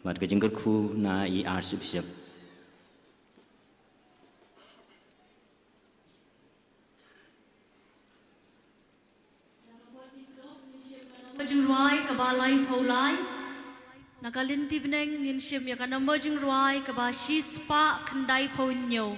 bad ka jingkyrkhu na i Archbishop. Jingrwai kaba laiphew lai. Na ka lynti bneng ngin shim ïa ka nombor jingrwai kaba shispah khyndaiphew hynñiew.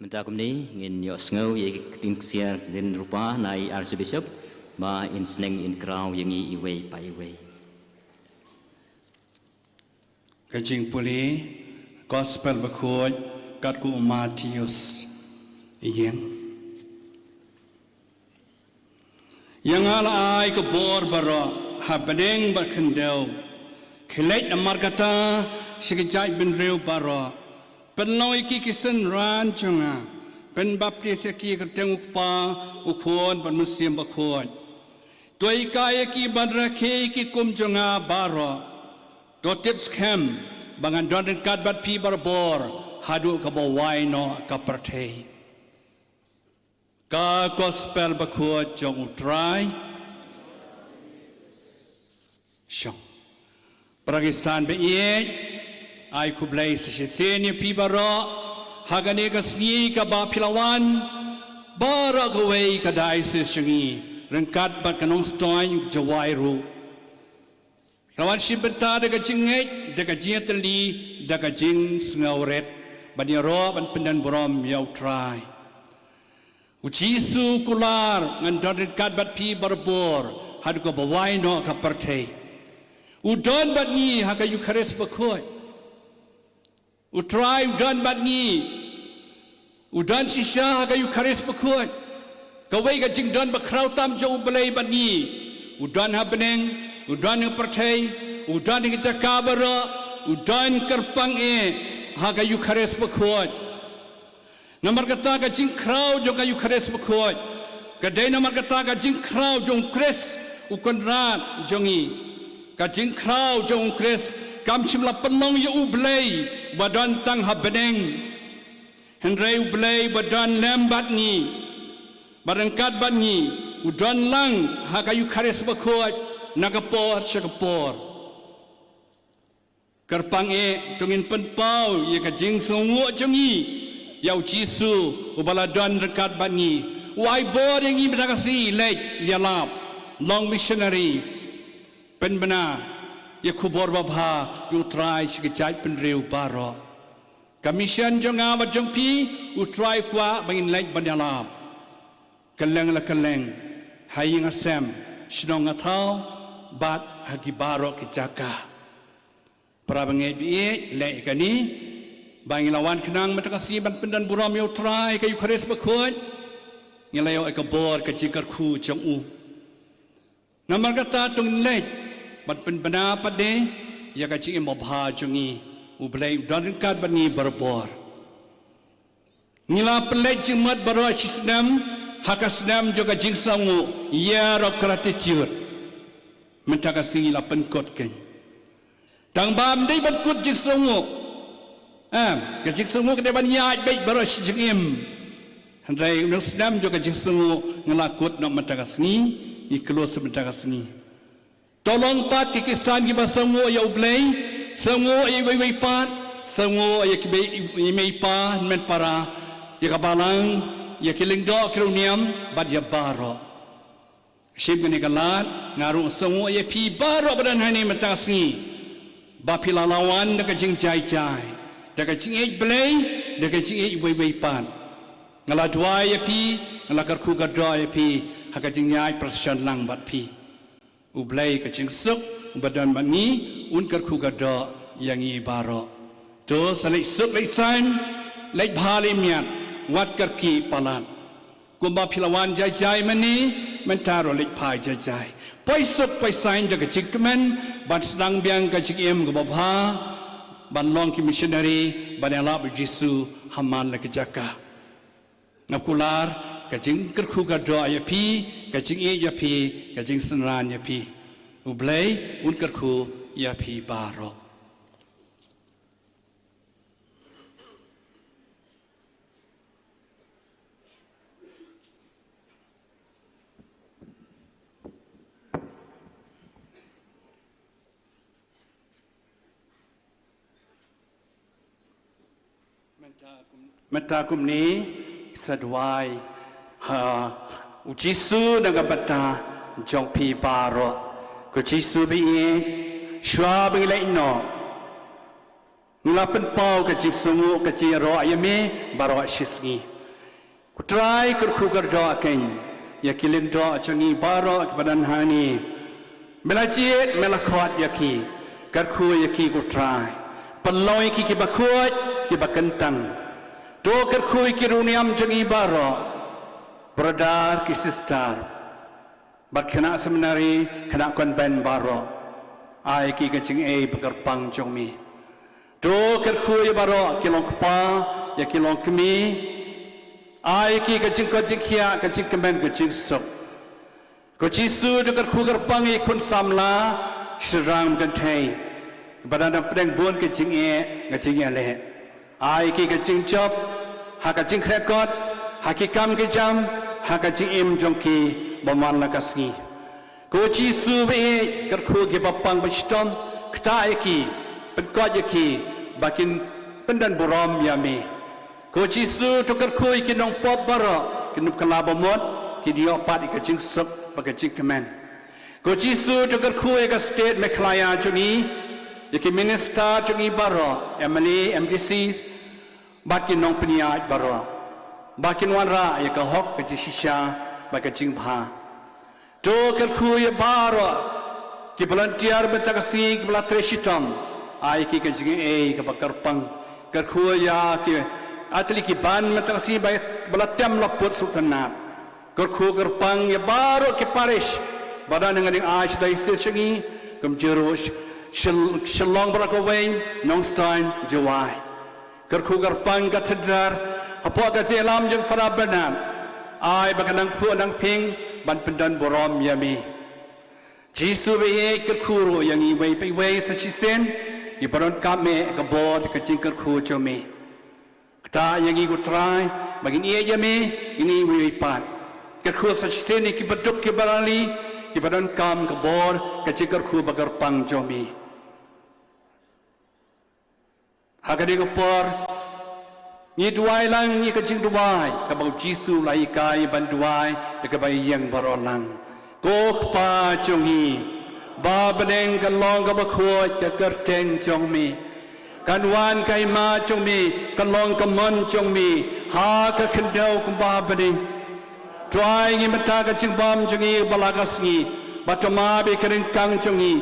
Mynta kumne ngin ïohsngew ïa ki ktien ksiar ktien rupa na i Archbishop ba in sneng in kraw ïa ngi iwei pa iwei. Ka jingpule Gospel Bakhuid katkum u Mathaios. Ïeng. Ïa nga la ai ka bor baroh ha bneng bad khyndew. Khie leit namar kata sha ki jaitbynriew baroh. Pynlong ïa ki ki synran jong nga. Pynbaptis ïa ki ha ka kyrteng u Kpa, u Khun bad u Mynsiem Bakhuid. To hikai ïa ki ban rakhe ïa ki hukum jong nga baroh. To tip skhem ba ngan don ryngkat bad phi barabor haduh kaba wai noh ka pyrthei. Ka Gospel Bakhuid jong u Trai. Shong. Para Khristan ba ïeit, ai khublei sa shisien ïa phi baroh ha kane ka sngi kaba phi la wan baroh kawei ka diocese jong ngi ryngkat bad ka Nongstoiñ Jowai ruh. Ka wan shim bynta da ka jingngeit, da ka jingïatylli, da ka jingsngewrit ban ïaroh ban pyndonburom ïa u Trai. U Jisu u kular, ngan don ryngkat bad phi barabor haduh kaba wai noh ka pyrthei. U don bad ngi ha ka Eukharist Bakhuid. U Trai u don bad ngi. U don shisha ha ka Eukharist Bakhuid. Kawei ka jingdon bakhraw tam jong U Blei bad ngi. U don ha bneng, u don ha pyrthei, u don ha ki jaka baroh, u don kyrpang eh ha ka Eukharist bakhuid. Namar kata ka jingkhraw jong ka Eukharist bakhuid ka dei namar kata ka jingkhraw jong U Khrist, U Kynrad jong ngi. Ka jingkhraw jong U Khrist kam shym la pynlong ïa U Blei ba don tang ha bneng. Hynrei U Blei ba don lem bad ngi, ba ryngkat bad ngi, u don lang ha ka Eukharist bakhuid na ka por sha ka por. Kyrpang eh, to ngin pynpaw ïa ka jingsngewnguh jong ngi ïa U Jisu uba la don ryngkat bad ngi. U ai bor ïa ngi mynta ka sngi, leit ïalap, long missionary, pynbna ïa ka khubor babha jong U Trai sha ki jaitbynriew baroh. Ka mission jong nga bad jong phi, U Trai u kwah ba ngin leit ban ïalap kylleng la kylleng, ha ïing ha sem, shnong ha thaw, bad ha ki baroh ki jaka. Para bangeit ba ïeit, leh ïa kane ba ngi la wan khnang mynta ka sngi ban pyndonburom ïa U Trai ha ka Eukharist bakhuid. Ngi la ïoh ïa ka bor ka jingkyrkhu jong u. Namar kata to ngin leit ban pynbna pat de ïa ka jingim babha jong ngi. U Blei u don ryngkat bad ngi barabor. Ngi la pynleit jingmut baroh shi snem ha ka snem jong ka jingsngewnguh, Year of Gratitude. Mynta ka sngi ngi la pynkut keiñ. Tang ba ym dei ban kut jingsngewnguh. Em, ka jingsngewnguh ka dei ban ïaid beit baroh shi jingim. Hynrei une u snem jong ka jingsngewnguh ngi la kut noh mynta ka sngi, ngi close mynta ka sngi. To long pat ki Khristan kiba sngewnguh ïa U Blei, sngewnguh ïa iwei iwei pat, sngewnguh ïa ki bei, i mei i pa, hynmen para, ïa ka balang, ïa ki lyngdoh ki riewniam, bad ïa baroh. Shim kane ka lad, nga ruh nga sngewnguh ïa phi baroh ba don hangne mynta ka sngi. Ba phi la la wan da ka jingjai jai, da ka jingïeit Blei, da ka jingïeit iwei iwei pat. Nga la duwai ïa phi, nga la kyrkhu kyrdoh ïa phi, ha ka jingïaid procession lang bad phi. U Blei ka jingsuk, uba don bad ngi, un kyrkhu kyrdoh ïa ngi baroh. To sa leit suk leit saiñ, leit bha leit miat, wat kyrkieh palat. Kumba phi la wan jai jai mynne, mynta ruh leit bha jai jai. Poi suk poi saiñ da ka jingkmen, ban sdang biang ka jingim kaba bha, ban long ki missionary, ban ïalap ïa U Jisu ha man la ki jaka. Nga kular ka jingkyrkhu kyrdoh ïa phi, ka jingïeit ïa phi, ka jingsynran ïa phi. U Blei un kyrkhu ïa phi baroh. Mynta kum, mynta kumne sa duwai ha U Jisu na ka bynta jong phi baroh. Ko Jisu ba ïeit, shuwa ba ngi leit noh, ngi la pynpaw ka jingsngewnguh ka jingïaroh ïa me baroh shisngi. Ko Trai, kyrkhu kyrdoh keiñ ïa ki lyngdoh jong ngi baroh kiba don hangne. Me la jied, me la khot ïa ki. Kyrkhu ïa ki ko Trai. Pynlong ïa ki kiba khuid, kiba kyntang. To kyrkhu ïa ki riewniam jong ngi baroh. Brother ki sister. Bad khynnah seminary, khynnah convent baroh. Ai ki ka jingaiei ba kyrpang jong me. To kyrkhu ïa baroh ki long kpa, ïa ki long kmie. Ai ki ka jingkoit jingkhiah, ka jingkmen, ka jingsuk. Ko Jisu, to kyrkhu kyrpang ïa ki khun samla, shynrang kynthei. Ba don hapdeng bun ka jingeh, ka jingïaleh. Ai ki ka jingjop, ha ka jingkhreh kot, ha ki kam ki jam, ha ka jingim jong ki ba man la ka sngi. Ko Jisu ba ïeit, kyrkhu ki ba pang ba shitom, ktah ïa ki, pynkhiah ïa ki, ba kin pyndonburom ïa me. Ko Jisu, to kyrkhu ïa ki nongpop baroh, ki nongkylla ba mut, kin ïoh pat ïa ka jingsuk, bad ka jingkmen. Ko Jisu, to kyrkhu ïa ka state Meghalaya jong ngi, ïa ki minister jong ngi baroh, M L A, M D Cs, bad ki nongpynïaid baroh. Ba kin wanrah ïa ka hok, ka jingshisha, bad ka jingbha. To kyrkhu ïa baroh ki volunteer mynta ka sngi kiba la trei shitom. Ai ki ka jingaiei kaba kyrpang. Kyrkhu ïa ki athlete ki bam mynta ka sngi ba, ba la tem la put sngewtynnat. Kyrkhu kyrpang ïa baroh ki parish ba don ha ka diocese jong ngi, kumjuh ruh Shil-, Shillong baroh kawei, Nongstoiñ, Jowai. Kyrkhu kyrpang Cathedral hapoh ka jingïalam jong Father Bernard. Ai ba kan nang phuh nang phieng ban pyndon burom ïa me. Jisu ba ïeit, kyrkhu ruh ïa ngi iwei pa iwei sa shisien kiba donkam eh ka bor ka jingkyrkhu jong me. Ktah ïa ngi ko Trai ba ngin ïeit ïa me, ïa ngi iwei iwei pat. Kyrkhu sa shisien ïa kiba duk kiba rali, kiba donkam ka bor ka jingkyrkhu ba kyrpang jong me. Ha kane ka por ngi duwai lang ïa ka jingduwai kaba u Jisu u la hikai ban duwai ïa kaba ïeng baroh lang. Ko Kpa jong ngi ba ha bneng, kan long kaba khuid ka kyrteng jong me. Kan wan ka hima jong me, kan long ka mon jong me ha ka khyndew kumba ha bneng. To ai ngi mynta ka jingbam jong ngi ba la ka sngi, bad to map ïa ki ryngkang jong ngi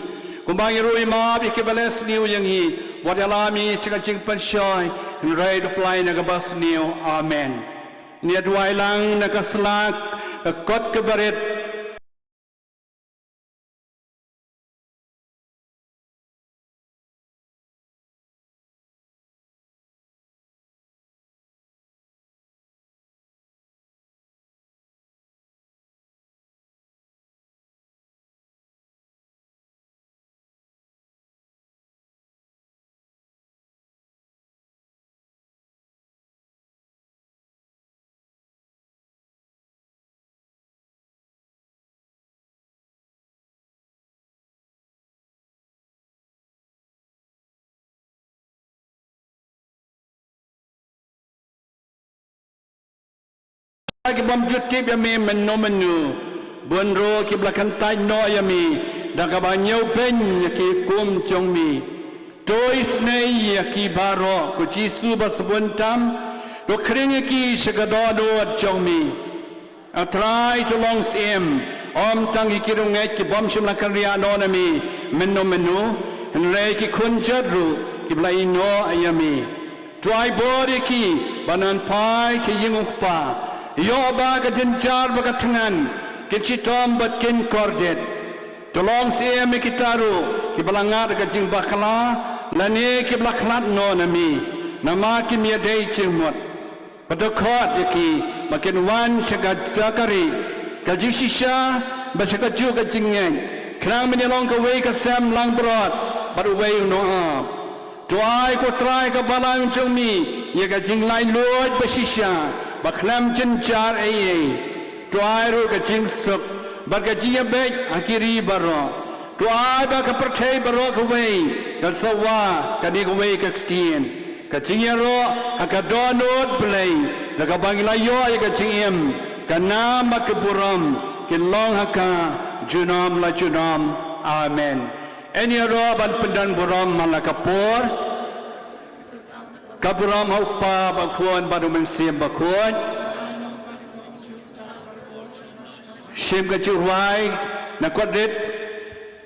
kumba ngi ruh ngi map ïa kiba leh sniew ïa ngi. Wat ïalam ïa ngi sha ka jingpynshoi, hynrei to pynlait na kaba sniew. Amen. Ngin ïa duwai lang na ka sla ka kot kaba rit. Ki bym ju tip ïa me mynno mynno, bun ruh kiba la kyntait noh ïa me da kaba ñiewbeiñ ïa ki hukum jong me. To isynei ïa ki baroh, ko Jisu ba sbun tam, to khring ïa ki sha ka dohnud jong me. A Trai, to long syiem ym tang ïa ki riewngeit ki bym shym la kynriah noh na me mynno mynno, hynrei ki khun jot ruh kiba la ïehnoh ïa me. To ai bor ïa ki ban wan phai sha ïing u Kpa, ïoh ba ka jynjar bad ka thngan kin shitom bad kin kordit. To long syiem ïa kita ruh kiba la ngat ha ka jingbakla lane kiba la khlad noh na me, namar kim ïadei jingmut. Bad to khot ïa ki ba kin wan sha ka jaka rieh ka jingshisha bad sha kajuh ka jingngeit, khnang men ïalong kawei ka sem langbrot bad uwei u nongap. To ai, ko Trai, ha ka balang jong me ïa ka jinglaitluid bashisha ba khlem jynjar ei ei. To ai ruh ka jingsuk bad ka jingïabeit ha ki ri baroh. To ai ba ka pyrthei baroh kawei kan sa wad kane kawei ka ktien. Ka jingïaroh ha ka dohnud Blei da kaba ngi la ïoh ïa ka jingim, ka nam bad ka burom kin long ha ka junom la junom. Amen. Yn ïaroh ban pyndon burom man la ka por. Ka burom ha u Kpa bad u Khun bad u Mynsiem Bakhuid. Shim ka jingrwai na kot rit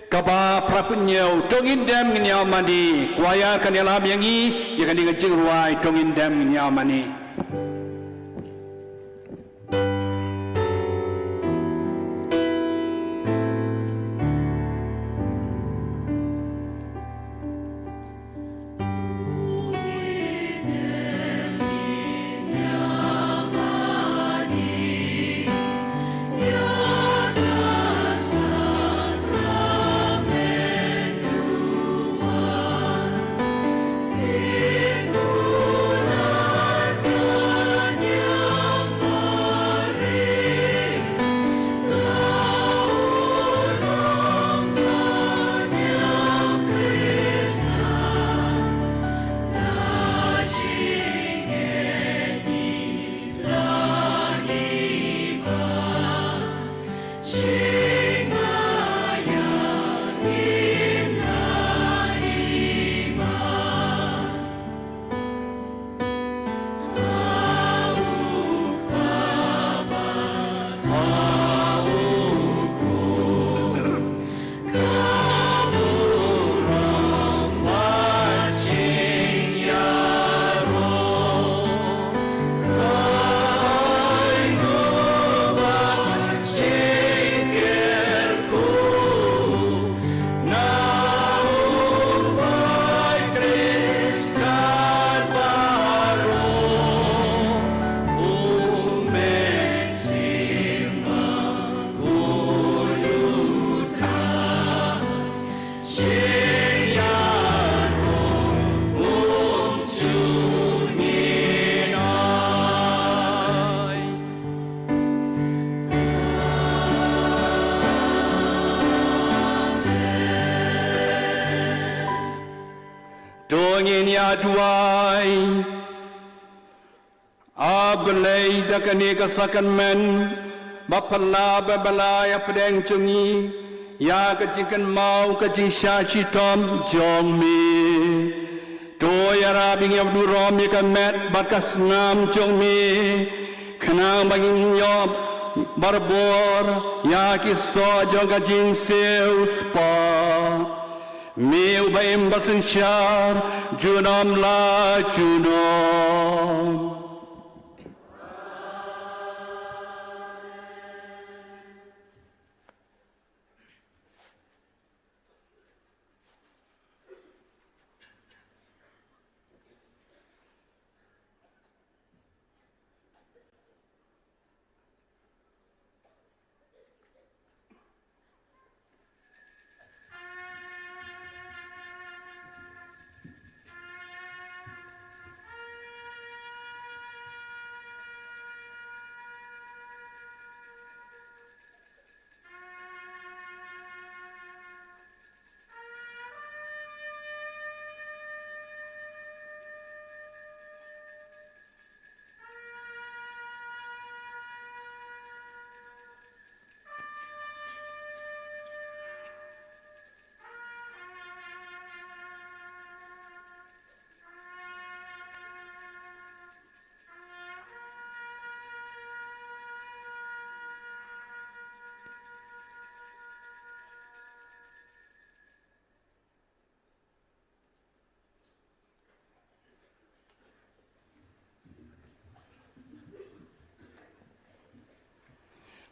kaba phra phew hynñiew, To ngin dem ngin ïaw mane. Choir kan ïalam ïa ngi ïa kane ka jingrwai, To ngin dem ngin ïaw mane. ngin ïa duwai. A Blei, da kane ka sakramen ba phylla ba phylla ïa pdeng jong ngi ïa ka jingkynmaw ka jingshah shitom jong me. To ïarap ïa ngi ba ngin ïoh burom ïa ka met bad ka snam jong me, khnang ba ngin ïoh barabor ïa ki soh jong ka jingsiewspah. Me uba im ba synshar junom la junom.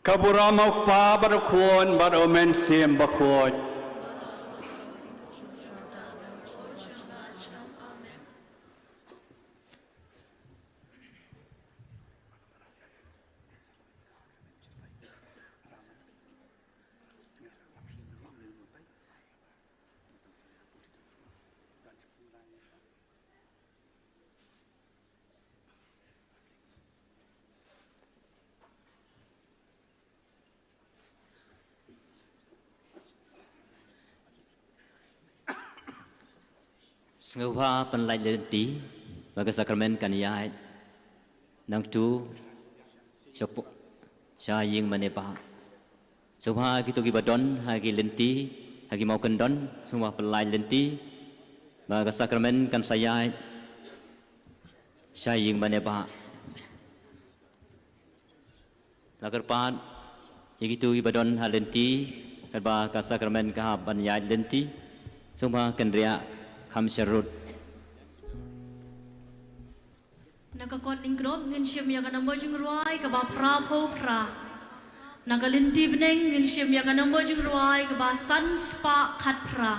Ka burom u Kpa bad u Khun bad u Mynsiem Bakhuid. Sngewbha pynlait lynti ba ka sakramen kan ïaid nangtu sha po-, sha ïing mane ba. Sngewbha kito kiba don ha ki lynti, ha ki mawkyndon, sngewbha pynlait lynti ba ka sakramen kan sa ïaid sha ïing mane ba. La kyrpad ïa kito kiba don ha lynti katba ka sakramen ka hap ban ïaid lynti, sngewbha kynriah kham sharud. Na ka kot lyngknop ngin shim ïa ka nombor jingrwai kaba phra phew phra. Na ka lynti bneng ngin shim ïa ka nombor jingrwai kaba san spah khat phra.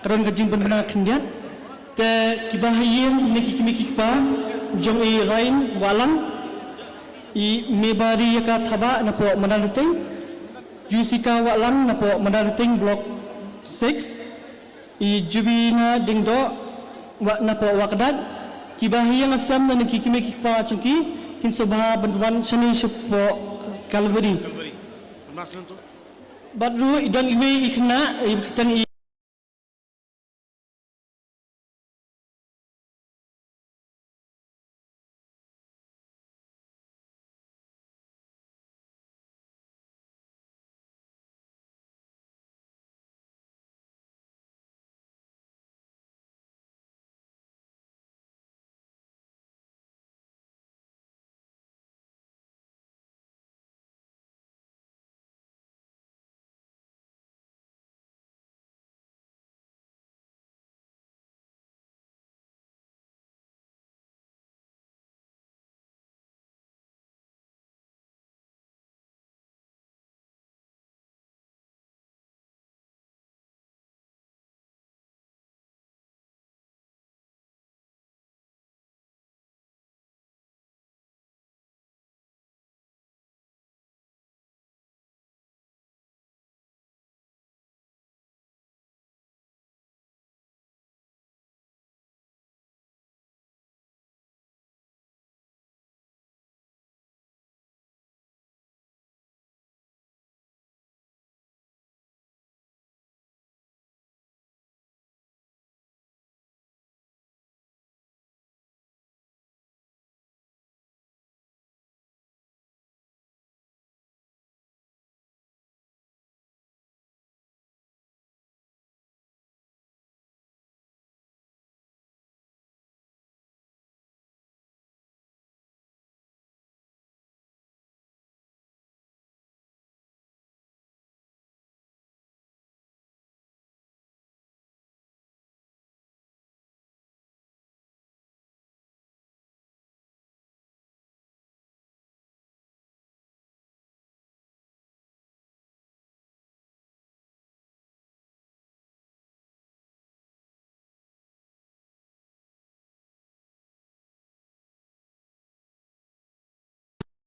Ka don ka jingpynbna khyndiat. Te kiba ha ïing ne ki kmie ki kpa jong i Ryan Wahlang, i Mebari Ïaka Thaba napoh Mandalateng, Jessica Wahlang napoh Mandalateng Block six, i Jubina Dingdoh wa napoh Wahkdait, kiba ha ïing ha sem ne ki kmie ki kpa jong ki kin sa bha ban wan shane shapoh Calvary. Bad ruh i don iwei i khynnah, i kyrteng i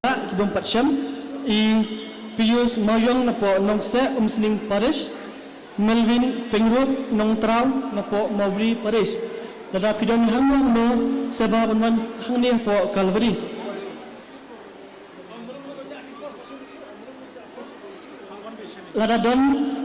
Ki bym pat shem, i Pius Mawiong napoh Nongkseh, Umsning Parish, Melvin Pyngrope Nongtraw napoh Mawbri Parish. Lada phi don hangno hangno, sngewbha ban wan hangne hapoh Calvary. Lada don